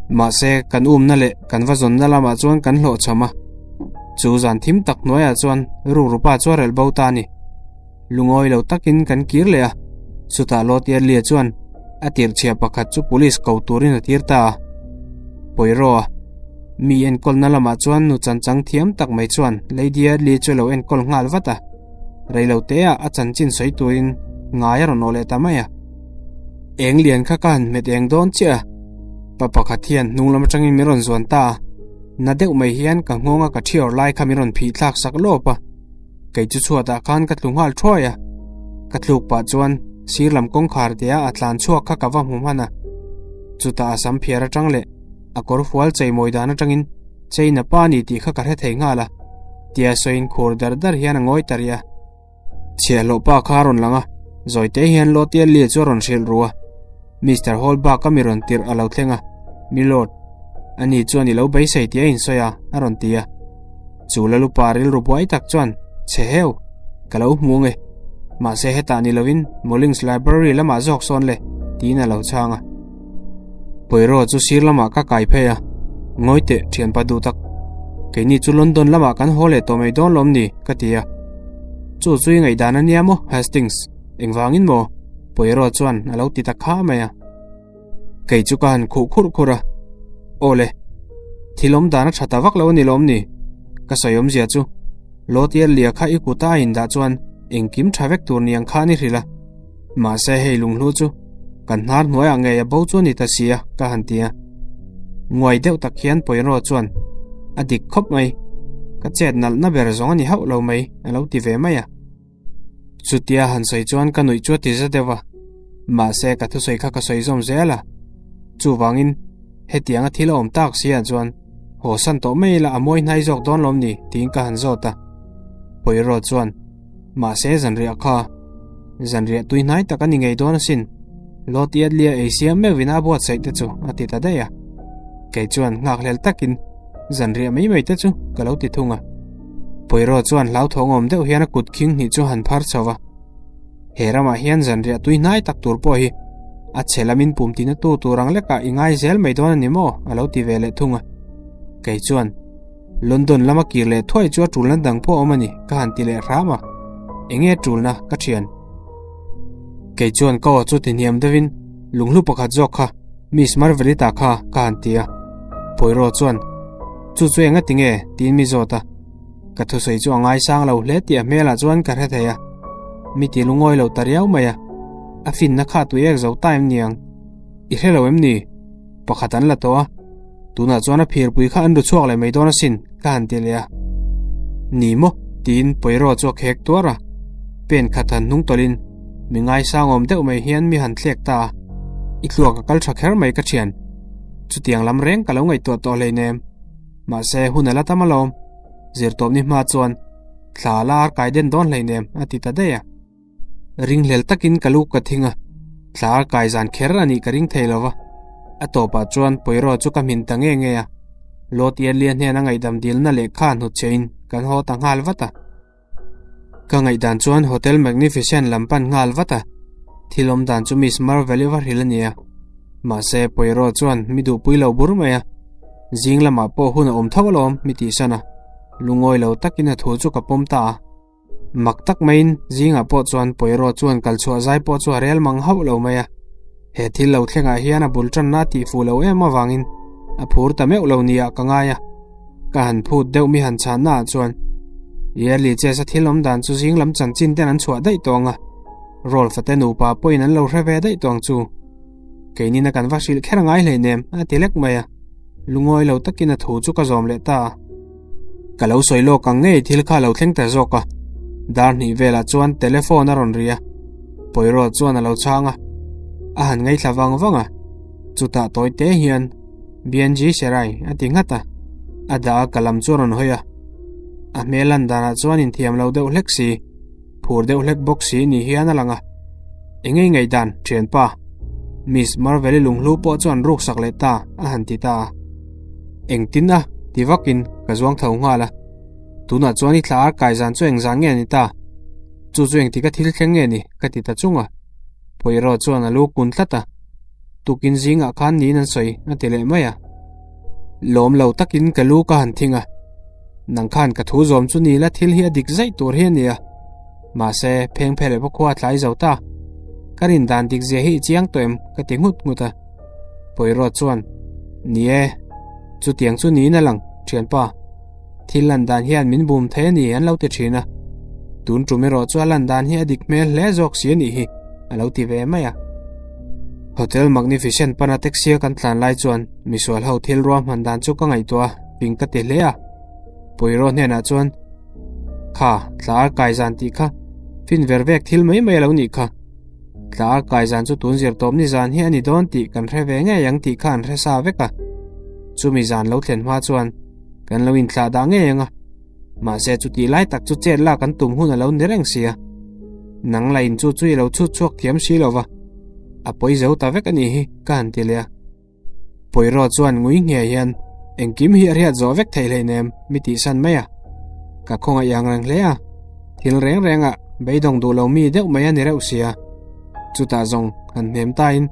Mahse, kan umna leh kan va zawnna lamah chuan kan hlawhchham a. Chu zan thim tak hnuaiah chuan rukru pa chu a relh bo ta a ni. Lungawi lo takin kan kir leh a, chutah Lotialia chuan a tirhchhiah pakhat chu police ko turin a tir ta a. Poiroa, mi enkawlna lamah chuan nu chanchang thiam tak mai chuan Lady Adley chu a lo enkawl nghal vat a, reiloteah a chanchin sawi turin ngai a rawn awh leh ta mai a. Eng lian kha ka han hmet eng dawn chiah a, pa pakhat hian hnung lam atangin min rawn zuan ta a, na deuh mai hian ka nghawnga ka thiawr lai kha min rawn phih thlak sak lawp a. Kei chu chhuatah khan ka tlu nghal thuai a, ka tluk pah chuan sir lam kawngkhar tia a tlan chhuak kha ka va hmu hman a. Chutah a sam phiar atang leh a kawr fual cheimawi dan atangin China pa ni tih kha ka hre thei nghal a, tia sawiin khur dar dar hian a ngawi ta rih a. Chhiahhlawh pa kha a rawn lang a, zawite hian Lotial Lee chu a rawn hrilh ru a. Mister Holbach a mi rawn tirh a lo thleng a, Milord, ani chuan i lo beisei tih a insawi a, a rawn ti a. Chu Lalupa rilru buai tak chuan, Chhe heu, ka lo hmu ange. Mahse hetah ni lovin Mullins Library lamah zawk sawn le, tiin a lo chhang a. Poirot chu sir lamah ka kai phei a, Ngawi teh, thianpa duh tak. Keini chu London lamah kan haw leh tawh mai dawn lawm ni, ka ti a. Chu chu i ngaihdan a nia maw, Hastings? Engvangin maw? Poirot chuan a lo ti ta kha mai a. Kei chu ka han khuh khurh khurh a, Aw le, thil awm dan a tha ta vak lo a ni lawm ni? Ka sawi awmzia chu, Lawtial lia kha i kuta a indah chuan engkim tha vek tur niang khan i hrilh a. Mahse hei lunghlu chu kan hnar hnuaiah ngei a bo chu a ni ta si a, ka han ti a. Nguai deuh tak hian Poirot chuan, A dik khawp mai, ka chet nalhna ber zawng a ni hauh lo mai, a lo ti ve mai a. Chutia han sawi chuan ka nuih chu a ti za deuh a, mahse ka thusawi kha ka sawi zawm zel a. Chuvangin hetianga thil a awm tak si ah chuan haw san tawh mai ila a mawi hnai zawk dawn lawm ni tiin ka han zawt a. Poirot chuan, Mahse zanriah kha zanriah tui hnai tak a ni ngei dawn asin, Lord Yardley-a ei siam meuhin a buatsaih te chu a ti ta daih a. Kei chuan nghakhlel takin Zanriah mai mai te chu ka lo ti thung a. Poirot chuan hlauthawng awm deuh hian a kut khing hnih chu han phar chho va. He ramah hian zanriah tui hnai tak tur pawh hi a chhe lamin pum tina tu tur ang lekah i ngai zel mai dawn a ni maw? a lo ti ve leh thung a. Kei chuan London lama kir leh thuai chu a tulna dang pawh a awm a ni ka han ti leh hram a. Enge tulna ka thian? Kei chuan ka aw chu ti hniam deuhin lunghlu pakhat zawk kha Miss Marvelita kha ka han ti a. Poirot chuan, Chu chu enga ti nge? tiin mi zawt a. Ka thusawi chu a ngaisang lo hle tih a hmelah chuan ka hre thei a. Mi ti lungawi lo ta riau mai a. A finna kha tui ek zo ta em ni ang? I hre lo em ni? Pakhat an la tawh a. Tunah chuan a phirpui kha an ru chhuak leh mai dawn asin, ka han ti leh a. Ni maw? tiin Poirot chu a khek tuar a. Pen khat han hnung tawlhin mi ngaisang awm deuh mai hian mi han thlek ta a. I thluak a kal tha kher mai ka thian. Chutiang lam reng ka lo ngaihtuah tawh hleinem. Mahse hun a la tam alawm. Zirtawpni hma chuan thla la ar kai den dawn hleinem a ti ta daih a. Ringhlel takin ka lu ka thing a, thla ar kai zan kher a nih ka ring thei lova. A tawpah chuan Poirot chu ka hmin ta nge nge a. Lord Yardley-a hnena ngaihdam dilna lehkha hnutchhehin kan haw ta nghal vat a. Ka ngaihdan chuan Hotel Magnificent lam pan nghal vat a, thil awm dan chu Miss Marvel-i va hrilh a ni a. Mahse, Poirot chuan mi duhpui lo bur mai a, zing lamah pawh hun a awm tho alawm mi tihsan a, lungawi lo takin a thu chu ka pawm ta a. Mak tak maiin zingah pawh chuan Poirot chuan kalchhuah zai pawh chu a rel mang hauh lo mai a. He thil lo thlengah hian a bul tanna a tihfuh lo em avangin a phur ta meuh lo nia ka ngai a. Ka han phut deuh mi han chhanna ah chuan Yearly chess a thil awm dan chu zing lam chanchin ten an chhuah daih tawh ang a, Rolf-a te nupa pawhin an lo hre ve daih tawh ang chu. Keinin a kan va hrilh kher ngai hleinem a ti lek mai a, lungawi lo takin a thu chu ka zawm leh ta a. Ka lo sawi lawk ang ngei thil kha lo thleng ta zawk a, dar hnih velah chuan telephone a rawn ri a, Poirot chuan a lo chhang a, a han ngaithla vang vang a, chutah tawi te hian BNG Serai a ti nghat a, a dah a ka lam chu a rawn hawi a, a hmel lan danah chuan inthiam lo deuh hlek si, phur deuh hlek bawk si ni hian a lang a, Engei ngaihdan, thianpa? Miss Marvel-i lunghlu pawh chuan ruk sak leh ta a han ti ta a. Engtin a? ti vakin ka zuang tho nghal a. Tunah chuan i thla ar kai zan chu engzan nge ni ta? Chu chu engtika thil thleng nge ni? ka ti ta chung a. Poirot chuan a lu kun tlat a. Tukin zingah khan niin an sawi a ti leh mai a. Lawm lo takin ka lu ka han thing a. Nang khan ka thu zawm chu ni la thil hi a dik zaih tur hi a ni a. Mahse, pheng phe leh bawk a tlai zo ta. Ka rin dan dik zia hi i chiang tawh em? ka ti nghut nghut a. Poirot chuan, Ni e, chutiang chu niin a lang, thianpa. Thil lan dan hian min bum thei a ni an lo ti thin a. Tun tum erawh chu a lan dan hi a dik hmel hle zawk si a nih hi, a lo ti ve mai a. Hotel Magnificent pana taxi a kan tlan lai chuan misual ho thil ruahman dan chu ka ngaihtuah a, ping ka ti hle a. Poirot hnenah chuan, Kha, tla ar kai zan tih kha, fin ver vek thil mai mai a lo nih kha. Tla ar kai zan chu tun zir tawp ni zan hi a ni dawn tih kan hre ve ngei ang tih kha an hre sa vek a. Chumi zan lo thlen hma chuan kan lo inthlah dah ngei ang a. Mahse chutih lai tak chu chet lak an tum hun a lo ni reng si a. Nang la in chu chu i lo chhut chhuak thiam si lo va. A pawi zo ta vek a nih hi ka han ti leh a. Poirot chuan ngui nghe hian engkim hi a hriat zawh vek theih hleinem mi tihsan mai a. Ka khawngaih ang reng hle a, thil reng rengah beidawng duh lo mi deuh mai a ni reuh sia. Chutah zawng han hnem tain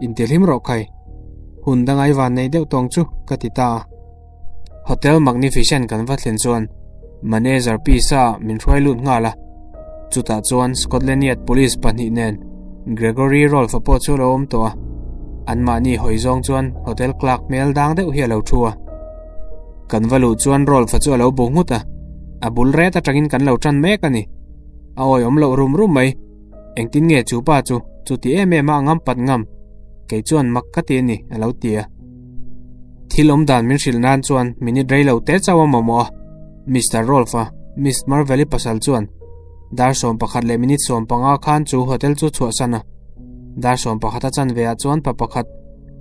intihlim rawh khai. Hun dangai van nei deuh tawng chu ka ti ta a. Hotel Magnificent kan va thlen chuan manager Pisa min hruai lut nghal a. Chutah chuan Scotland Yard Police pahnih nen Gregory Rolfe pawh chu a lo awm tawh a. Anmahni hawi zawng chuan hotel clerk hmel dang deuh hi a lo thu a. Kan va luh chuan Rolf-a chu a lo bu nghut a, a bul ret atangin kan lo tan mek a ni. A awihawm loh rum rum mai. Engtin nge chu pa chu chuti em em a a ngam pat ngam? Kei chuan mak ka ti a ni, a lo ti a. Thil awm dan min hrilh nan chuan minute rei lo te chauh a mamawh a, Mister Rolf-a, Miss Marvel-i pasal chuan dar 11 leh minute 15 khan chu hotel chu chhuahsan a. Dar 11 a chanve ah chuan pa pakhat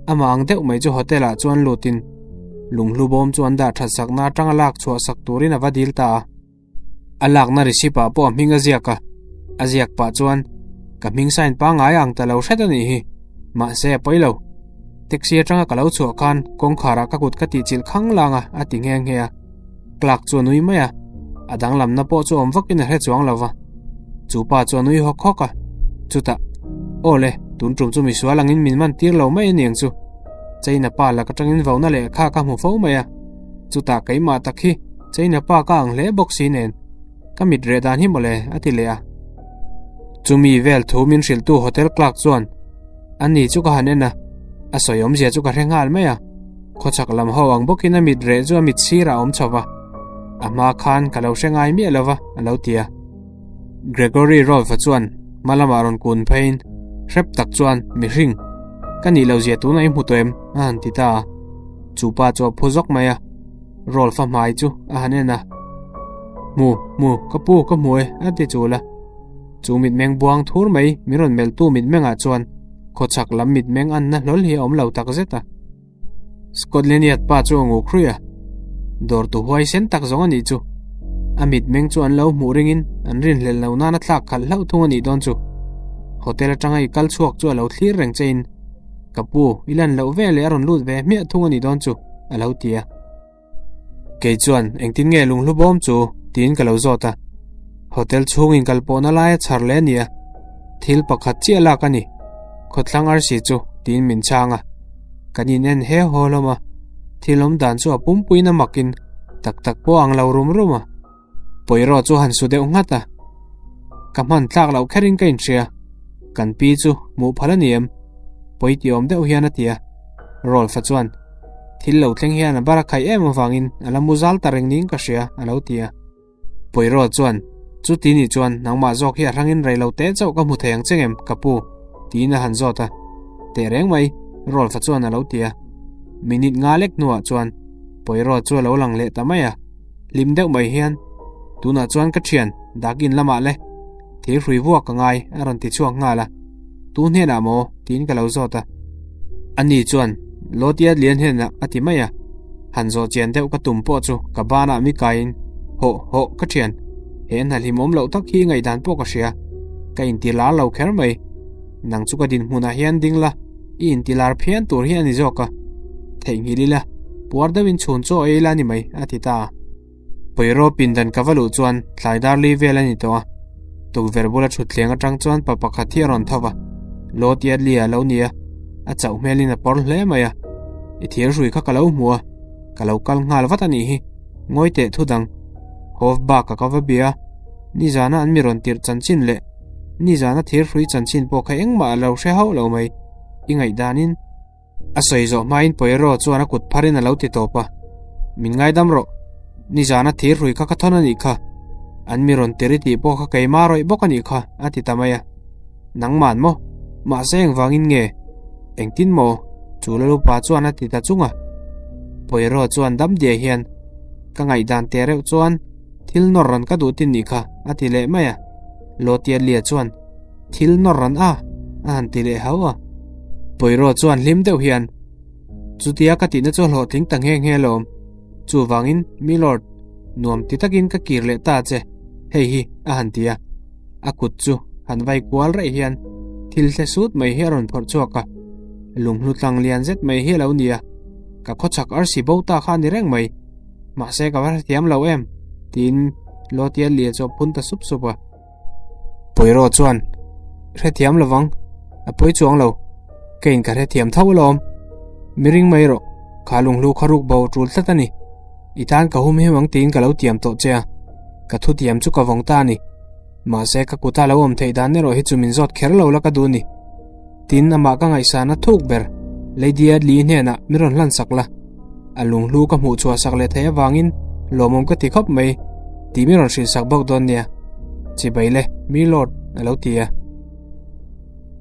amah ang deuh mai chu hotel ah chuan lutin lunghlu bawm chu an dah that sakna atanga lak chhuah sak turin a va dil ta a. A lakna receipt ah pawh a hming a ziak a, a ziak pah chuan ka hming sign pangngai ang ta lo hret a nih hi, mahse a pawi lo. Taxi atanga ka lo chhuah khan kawngkhar ah ka kut ka tihchilh khang lang a, a ti nghe nghe a. Clerk chu a nui mai a, a danglamna pawh chu awm vakin a hre chuang lo va. Chu pa chu a nui hawk hawk a, chutah, Aw le, tun tum chu misual angin min man tir lo mai a niang chu. China pa lak atangin vauna lehkha ka hmu fo mai a, chutah keimah tak hi China pa ka ang hle bawk si nen, ka mit reh dan hi mawle, a ti leh a. Chumi vel thu min hrilhtu hotel clerk chuan, Ani chu ka han en a, a sawi awmzia chu ka hre nghal mai a. Khawchhak lam ho ang bawkin a mit reh chu a mit sirah a awm chho va, a hma khan ka lo hre ngai miah lo va, a lo ti a. Gregory Rolfe-a chuan hma lamah rawn kun pheiin hrep tak chuan, Mihring, ka nih lo zia tunah i hmu tawh em? a han ti ta a. Chu pa chu a phu zawk mai a, Rolfe-a hmai chu a han en a. Hmu, hmu, ka pu, ka hmu e, a ti chul a. Chu mitmeng buang thur mai min rawn melhtu mitmengah chuan khawchhak lam mitmeng anna hlawl hi a awm lo tak zet a. Scotland Yard pa chu a ngu khruih a, dawrtu huaisen tak zawng a nih chu. A mitmeng chu an lo hmuh ringin an rinhlelh lo nan a thlak khalh hlauh thung a nih dawn chu. Hotel atanga i kal chhuak chu a lo thlir reng che in, Ka pu, i lan loh ve leh a rawn lut ve hmiah thung a nih dawn chu, a lo ti a. Kei chuan engtin nge lunghlu bawm chu tiin ka lo zawt a. Hotel chhungin kal pawhna laia chhar leh a ni a, thil pakhat chiah lak a ni, khawthlang arsi chu tiin min chhang a. Kan in en he haw hlawm a, thil awm dan chu a pumpuiin a makin tak tak pawh ang lo rum rum a. Pawiraw chu han su deuh nghat a, ka hman tlak loh kherin ka inhria, kan pi chu hmuh phal a ni em? Pawi ti awm deuh hian a ti a, Rolf-a chuan, Thil lo thleng hian a bar a khaih em avangin a la mu zal ta reng niin ka hria, a lo ti a. Pawiraw chuan, Chuti nih chuan nangmah zawk hi a hrangin rei lo teh chauh ka hmu thei ang che ngem, ka pu, tiin a han zawt a. Teh reng mai, Rolf-a chuan a lo ti a. Minute nga lek hnuah chuan Pawiraw chu a lo lang leh ta mai a. Hlim deuh mai hian, Tunah chuan ka thian, dakin lamah le, thir hrui vuak ka ngai, a rawn ti chhuak nghal a. Tu hnenah maw? tiin ka lo zawt a. Ani chuan, Lotia lian hnenah a ti mai a. Han zawh chian deuh ka tum pawh chu ka banah mi kaiin, Hawh, hawh, ka thian, he hna hlimawm loh tak hi ngaihdan pawh ka hria. Ka intilar lo kher mai. Nang chu ka dinhmunah hian ding la, i intilar phian tur hi a ni zawk a, theihnghilh ila, puar deuhin chhun chaw ei ila a ni mai, a ti ta a. Pawiraw pindan ka va luh chuan tlai dar li vel a ni tawh a, tukverh bula thutthleng atang chuan pa pakhat hi a rawn tho va, Lawt Yadley a lo ni a, a chauh hmelin a pawr hle mai a, I thir hrui kha ka lo hmu a, ka lo kal nghal vat a nih hi, ngawi teh thu dang, Hofbak-a ka va bia a, nizana an mi rawn tirh chanchin leh Nizana thir hrui chanchin pawh kha engmah a lo hre hauh lo mai, i ngaihdanin. A sawi zawh hmain Poirot chuan a kut pharin a lo ti tawp a, Min ngaidam rawh, nizana thir hrui kha ka thawn a nih kha, an mi rawn tiri tih pawh kha keimah rawih bawk a nih kha, a ti ta mai a. Nangman maw? Mahse engvangin nge? Engtin maw? Chu Lalupa chuan a ti ta chung a. Poirot chuan dam diai hian, Ka ngaihdan teh reuh chuan, Thil nawr ran ka duh tin nih kha, a ti leh mai a. Lotialia chuan, Thil nawr ran a? a han ti leh hau a. Poirot chuan hlim deuh hian, Chutia ka tihna chu hlawhtling ta nghe nghe lawm. Chuvangin, Milord, nuam ti takin ka kir leh ta che, hei hi, a han ti a. A kut chu han vai kual raih hian thil thle sut mai hi a rawn phawrh chhuak a. Lunghlu tlang lian zet mai hi a lo ni a, ka khawchhak arsi bo ta kha a ni reng mai. Mahse ka va hrethiam lo em? tiin Lotia lia chu a phun ta sup sup a. Poirot chuan, Hrethiam lovang, a pawi chuang lo. Keiin ka hrethiam tho alawm. Mi ring mai rawh, kha lunghlu kha ruk bo tul tlat a ni. I tan ka hum him ang tiin ka lo tiam tawh che a, ka thutiam chu ka vawng ta a ni. Mahse ka kuta lo awm theih dan erawh hi chu min zawt kher lo la ka duh a ni. Tin, amah ka ngaihsana thuk ber, Lady Adley hnenah min rawn hlansak la. A lunghlu ka hmuh chhuah sak leh theih avangin lawmawm ka ti khawp mai tih mi rawn hrilh sak bawk dawn nia. Chibai le, mi Lord, a lo ti a.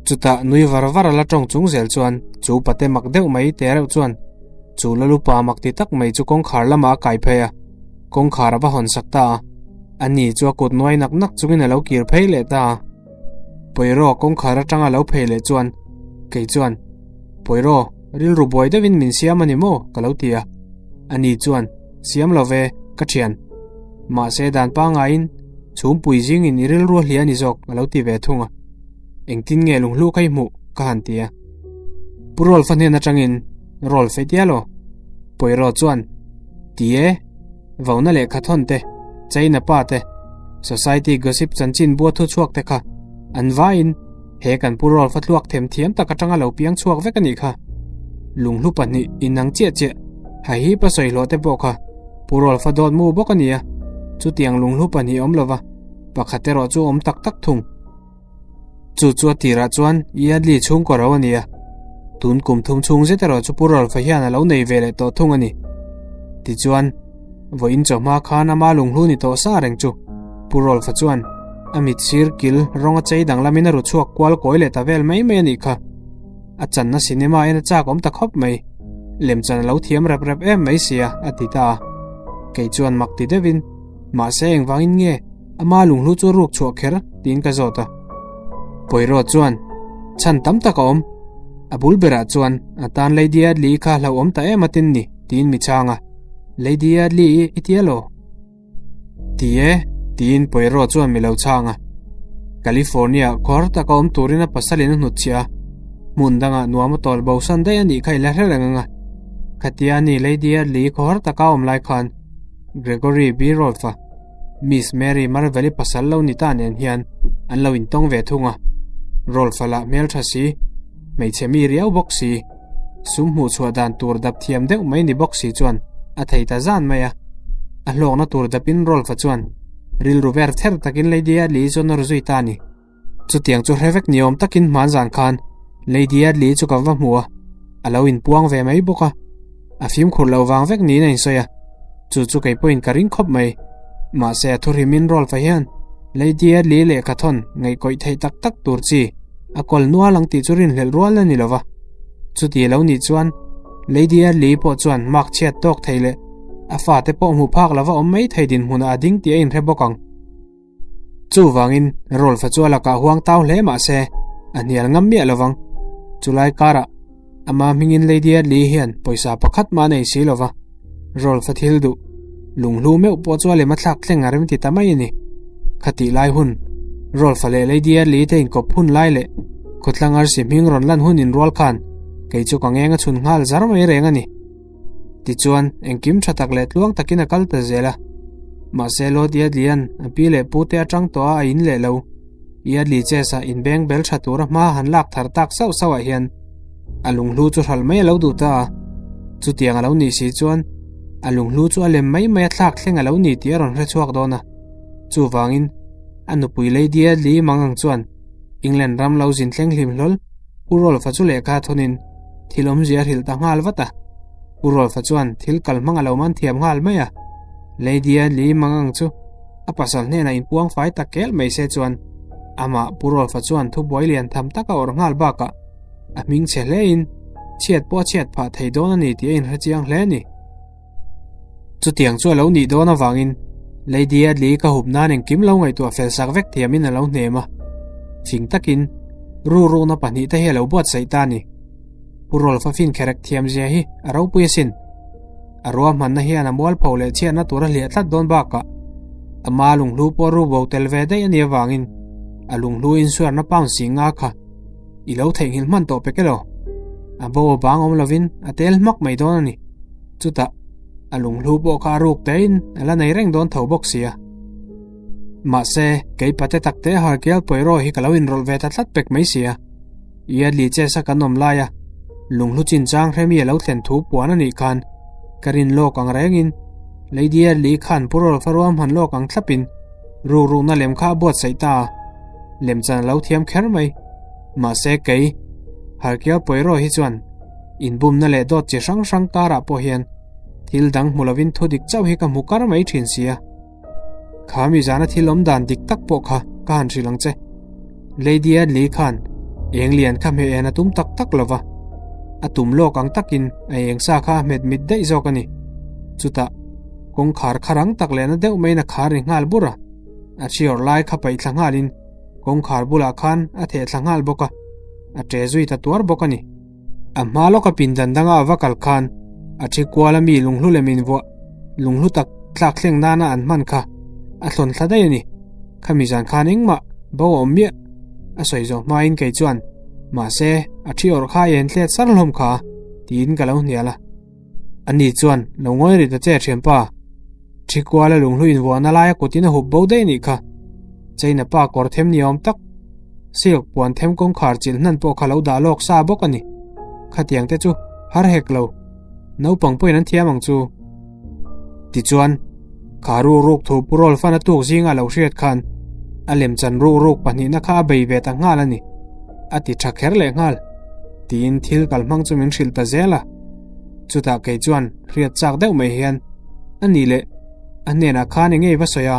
Chutah nui var var a la tawng chung zel chuan chu pate mak deuh mai te reuh chuan chu lalupa mak ti tak mai chu kawngkhar lamah a kai phei a, kawngkhar a va hawn sak ta a. Ani chu a kut nuai nak nak chungin a lo kir phei leh ta a. Poirot kawngkhar atanga a lo phei leh chuan kei chuan, Poirot, rilru buai deuhin min siam a ni maw? ka lo ti a. Ani chuan, Siam lo ve, ka thian. Mahse dan pangaiin chhumpui zingin i rilru a hlia a ni zawk, a lo ti ve thung a. Engtin nge lunghlu kha i hmuh? ka han ti a. Pu Rolf-a hnen atangin, Rolf e tia law? Poirot chuan, Ti e, Vona lehkha thawn te, China pa te, Society Gossip chanchin bua thu chhuak te kha an vaiin he kan Pu Rolf-a tluak them thiam tak atanga lo piang chhuak vek a nih kha. Lunghlu pahnih inang chiah chiah Hahipa sawihlawh te pawh kha Pu Rolf-a dawt mu bawk a ni a, chutiang lunghlu pahnih awm lova pakhat erawh chu awm tak tak thung. Chu chu a tirah chuan Yardley chhungkaw ro a ni a, tun kum thum chhung zet erawh chu Pu Rolf-a hian a lo nei ve leh tawh thung a ni. Tichuan, vawiin chawhma khan ama lunghlu ni tawh sa reng chu Pu Rolf-a chuan a mit sir kil rawng a chei danglamin a ru chhuak kual kawi leh ta vel mai mai a nih kha. A channa cinema en a chak awm ta khawp mai. Lemchan a lo thiam rep rep em mai sia, a ti ta a. Kei chuan mak ti deuhin, Mahse engvangin nge ama lunghlu chu ruk chhuah kher tiin ka zawt a. Poirot chuan chhan tam tak a awm. A bul berah chuan a tan Lady Audley kha hlauhawm ta em atin ni tiin mi chhang a. Lady Audley i i tia law? Ti e, tiin Poirot chuan mi lo chhang a. California khawr taka awm turin a pasalin a hnutchhiah a. Hmun dangah nuam a tawl bosan daih a nih kha i la hre reng ang a. Khatia ni Lady Audley khawhar taka awm lai khan Gregory B. Rolfe-a, Miss Mary Marvel-i pasal lo ni ta nen hian an lo intawng ve thung a. Rolfe-a lah hmeltha si, hmeichhe mi riau bawk si, sum hmuh chhuah dan tur dap thiam deuh mai ni bawk si chuan a thei ta zan mai a. A hlawkna tur dapin Rolfe-a chuan rilru ver ther takin Lady Audley-i chu a nawr zui ta a ni. Chutiang chu hre vek ni awm takin hman zan khan Lady Audley chu kan va hmu a, a lo inpuang ve mai bawk a. A fimkhur lo vang vek niin a insawi a, chu chu kei pawhin ka ring khawp mai. Mahse a thuhrimin Rolf-a hian Lady Audley lehkha thawn ngaihkawih theih tak tak tur chi a kawl nual ang tih chu rinhlelh rual a ni lo va. Chuti a lo nih chuan Lady Audley pawh chuan mark chhiat tawk thei leh a fate pawh hmu phak lova awm mai thei dinhmunah a ding tih a inhre bawk ang. Chuvangin, Rolf-a chu a lakah huang tau hle mah se, a hnial ngam miah lovang. Chulai karah, ama hmingin Lady Audley hian pawisa pakhat mah a nei si lova, Rolf-a thil duh, lunghlu meuh pawh chu a lem a thlak thleng a remti ta mai a ni. Khatih lai hun, Rolf-a leh Lady Audley te inkawp hun lai leh khawtlang arsi hming rawn lan hun inrual khan kei chu ka ngeng a chhun nghal zar mai reng a ni. Tichuan, engkim tha tak leh tluang takin a kal ta zel a. Mahse, Lord Yardley-a'n a pi leh pute atang tawh a a in leh lo. Yardley chess-ah inbeng bel tha tura hma han lak thar tak sauh sauhah hian a lunghlu chu hral mai a lo duh ta a. Chutiang a lo nih si chuan a lunghlu chu a lem mai mai a thlak thleng a lo ni tih a rawn hre chhuak dawn a. Chuvangin, a nupui Lady Yardley mangang chuan England ram lo zin thleng hlim hlawl Pu Rolf-a chu lehkha thawnin thil awmzia a hrilh ta nghal vat a. Pu Rolf-a chuan thil kal hmang a lo man thiam nghal mai a. Lady Audley Mangang chu a pasal hnenah inpuang fai tak kel mai se chuan amah Pu Rolf-a chuan thubuai lian tham tak a awrh nghal bakah a hming chhe hlein chhiat pawh a chhiat phah thei dawn a ni tih a inhre chiang hle a ni. Chutiang chu a lo nih dawn avangin Lady Audley ka hup nan engkim lo ngaihtuah fel sak vek thiamin a lo hnem a. Fing takin rurukna pahnihte hi a lo buatsaih ta a ni. Pu Rolf-a fin kherek thiamzia hi a ropui asin. A ruahmanna hian a mualpho leh chhiatna tur a hliah tlat dawn bakah ama lunghlu pawh ru bo tel ve daih a nih avangin a lunghlu insuarna pound si nga kha I lo theihnghilh hman tawh pek elo? A bo a bang awm lovin a tel hmak mai dawn a ni. Chutah, a lunghlu pawh kha a ruk tein a la nei reng dawn tho bawk sia. Mahse, kei pate takte Harkial Poirot hi ka lo inrawlh ve ta tlat pek mai sia. Yardley Chase-a kan awm laia lunghlu chinchang hremi a lo thlen thu puan a nih khan ka rin lawk ang rengin Lady Yardley khan Pu Rolf-a ruahman lawk ang thlapin rukrukna lem kha a buatsaih ta a. Lemchan a lo thiam kher mai. Mahse kei, Harkial Poirot hi chuan inbumna leh dawt chi hrang hrang karah pawh hian Thil dang hmu lovin thu dik chauh hi ka hmu kar mai thin sia. Kha mi zana thil awm dan dik tak pawh kha ka han hrilh ang che. Lady Adley khan eng lian kha hmeh en a tum tak tak lo va, a tum lawk ang takin a eng sa kha a hmet mit daih zawk a ni. Chutah, kawngkhar kha rang tak leh na deuh maiin a khar ri nghal bur a, a thiawr lai kha paih thla nghalin kawngkhar bulah khan a theh thla nghal bawk a, a ṭe zui ta tuar bawk a ni. A hma lawka pindan danga a va kal khan a thi kual a mi lunghlu lem invuah lunghlu tak tlak thleng nana an hman kha a thlawn thla daih a ni. Khami zan khan engmah bo a awm miah a sawi zawh hmain kei chuan mahse a thi awrh kha a en thlet sar hlawm kha tiin ka lo hnial a. Ani chuan lo ngawi ri ta che thianpa. Thi kuala lunghlu invuahna laia kutin a hup bo daih anih kha. China pa kawr them ni awm tak silk puan them kawngkhar chilh hnan pawh kha lo dah lawk sa bawk a ni. Khatiang te chu har hek lo. Naupang pawhin an thiam ang chu. Tichuan, kha ruk ruk thu Pu Rolfan a tuk zinga lo hriat khan a lemchan ruk ruk pahnihna kha a bei ve ta nghal a ni. A ti tha kher leh nghal. Tiin thil kalhmang chu min hrilh ta zel a. Chutah kei chuan hriat chak deuh mai hian, A nih leh, a hnenah khan eng nge i va sawi a?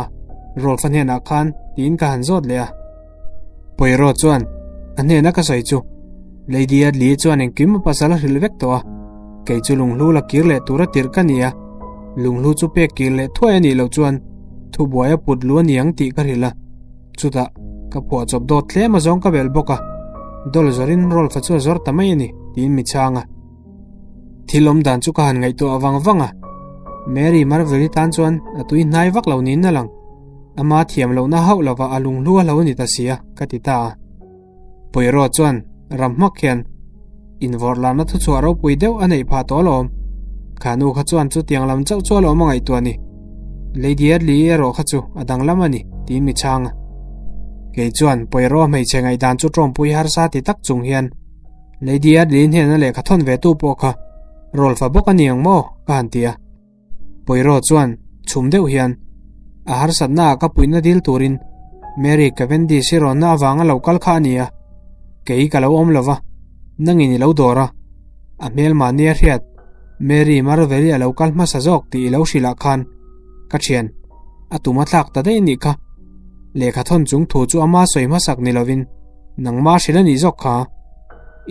Rolf-a hnenah khan tiin ka han zawt leh a. Poirot chuan, A hnena ka sawi chu, Lady Adley chuan engkim a pasal a hrilh vek tawh a, kei chu lunghlu la kir leh tura tirh ka ni a, lunghlu chu pek kir leh thuai a nih loh chuan thubuai a put lu a ni ang tih ka hrilh a. Chutah, ka phuah chawp dawt tlem a zawng ka belh bawk a, Dol zawrin Rolf-a chu a zawr ta mai a ni, tiin mi chhang a. Thil awm dan chu ka han ngaihtuah vang vang a, Mary Marvel-i tan chuan a tui hnai vak lo niin a lang. Ama thiam lohna hauh lova a lunghlu a hlo ni ta sia, ka ti ta a. Poirot chuan ram hmak hian invawrh larna thuchhuah ropui deuh a neih phah tawh alawm. Kha nu kha chuan chutiang lam chauh chu alawm a ngaihtuah ni. Lady Adley erawh kha chu a danglam a ni, tiin mi chhang a. Kei chuan Poirot hmeichhe ngaihdan chu tawmpui harsa ti tak chung hian Lady Adley hnena lehkha thawn ve tu pawh kha Rolf-a bawk a ni ang maw? ka han ti a. Poirot chuan chhum deuh hian a harsatna ah ka puihna dil turin Mary Cavendish i rawnna avanga lo kal kha a ni a, kei ka lo awm lova, nangin i lo dawr a, a hmel mahni a hriat Mary Marvel-i a lo kal hmasa zawk tih i lo hrilh ah khan ka thian a tum a thlak ta daih a nih kha. Lehkha thawn chung thu chu ama sawi hmasak ni lovin Nangma hrilh a nih zawk kha.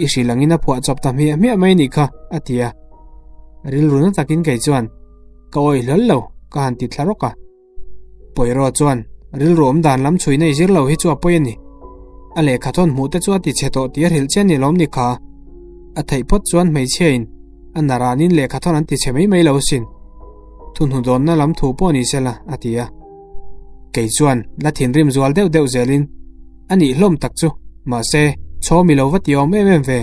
I hrilh angin a phuah chawp ta hmiah hmiah mai a nih kha, a ti a. Rilru na takin kei chuan, Ka awih hlawl lo, ka han ti thla rawk a. Poirot chuan, Rilru awm dan lam chhuina i zir lo hi chu a pawi a ni. A lehkha thawn hmuh te chu a ti chhe tawh tih a hrilh che a ni lawm ni kha. A theih phawt chuan hmeichhiain a naranin lehkha thawn an ti chhe mai mai lo asin. Thuhnu dawnna lam thu pawh ni sela, a ti a. Kei chuan la thinrim zual deuh deuh zelin, A nih hlawm tak chu, mahse, chhawm i lo va ti awm em em ve.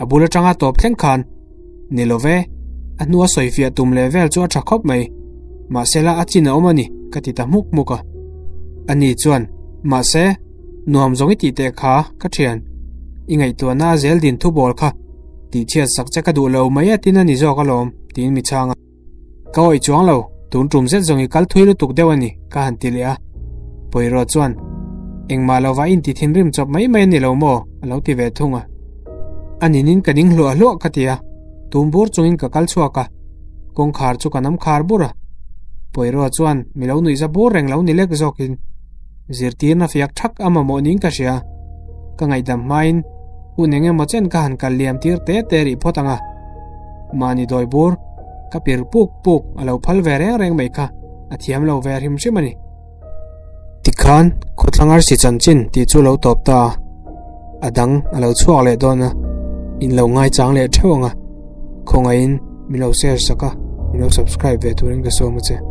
A bul atanga tawp thleng khan, Ni lo ve, a hnua sawifiah tum leh vel chu a tha khawp mai. Mahse la a chin a awm a ni, ka ti ta hmuk hmuk a. Ani chuan, Mahse, nuam zawng i tih teh kha, ka thian. I ngaihtuahna a zel din thu bawl kha, tihchhiat sak che ka duh lo mai a tin a ni zawk alawm, tiin mi chhang a. Ka awih chuang lo, tun tum zet zawng i kal thui lutuk deuh a ni, ka han ti leh a. Poirot chuan, Engmah lova inti thinrim chawp mai mai a ni lo maw? a lo ti ve thung a. A ninin ka ning hluah hluah ka ti a, tum bur chungin ka kal chhuak a, kawngkhar chu ka nam khar bur a. Poirot chuan mi lo nuihza bur reng lo ni lek zawkin, Zirtirna fiak thak a mamawh niin ka hria. Ka ngaihdam hmain hun eng emaw chen ka han kal liam tir te te rih phawt ang a. Mahni dawi bur, ka pir puk puk a lo phal ve reng reng mai kha a thiam lo ve hrim hrim a ni. Tikhan khawthlang arsi chanchin tih chu lo tawp ta a, a dang a lo chhuak leh dawn a, in lo ngaichang leh theuh ang a, khawngaihin min lo share sak a, min lo subscribe ve turin ka sawm a che.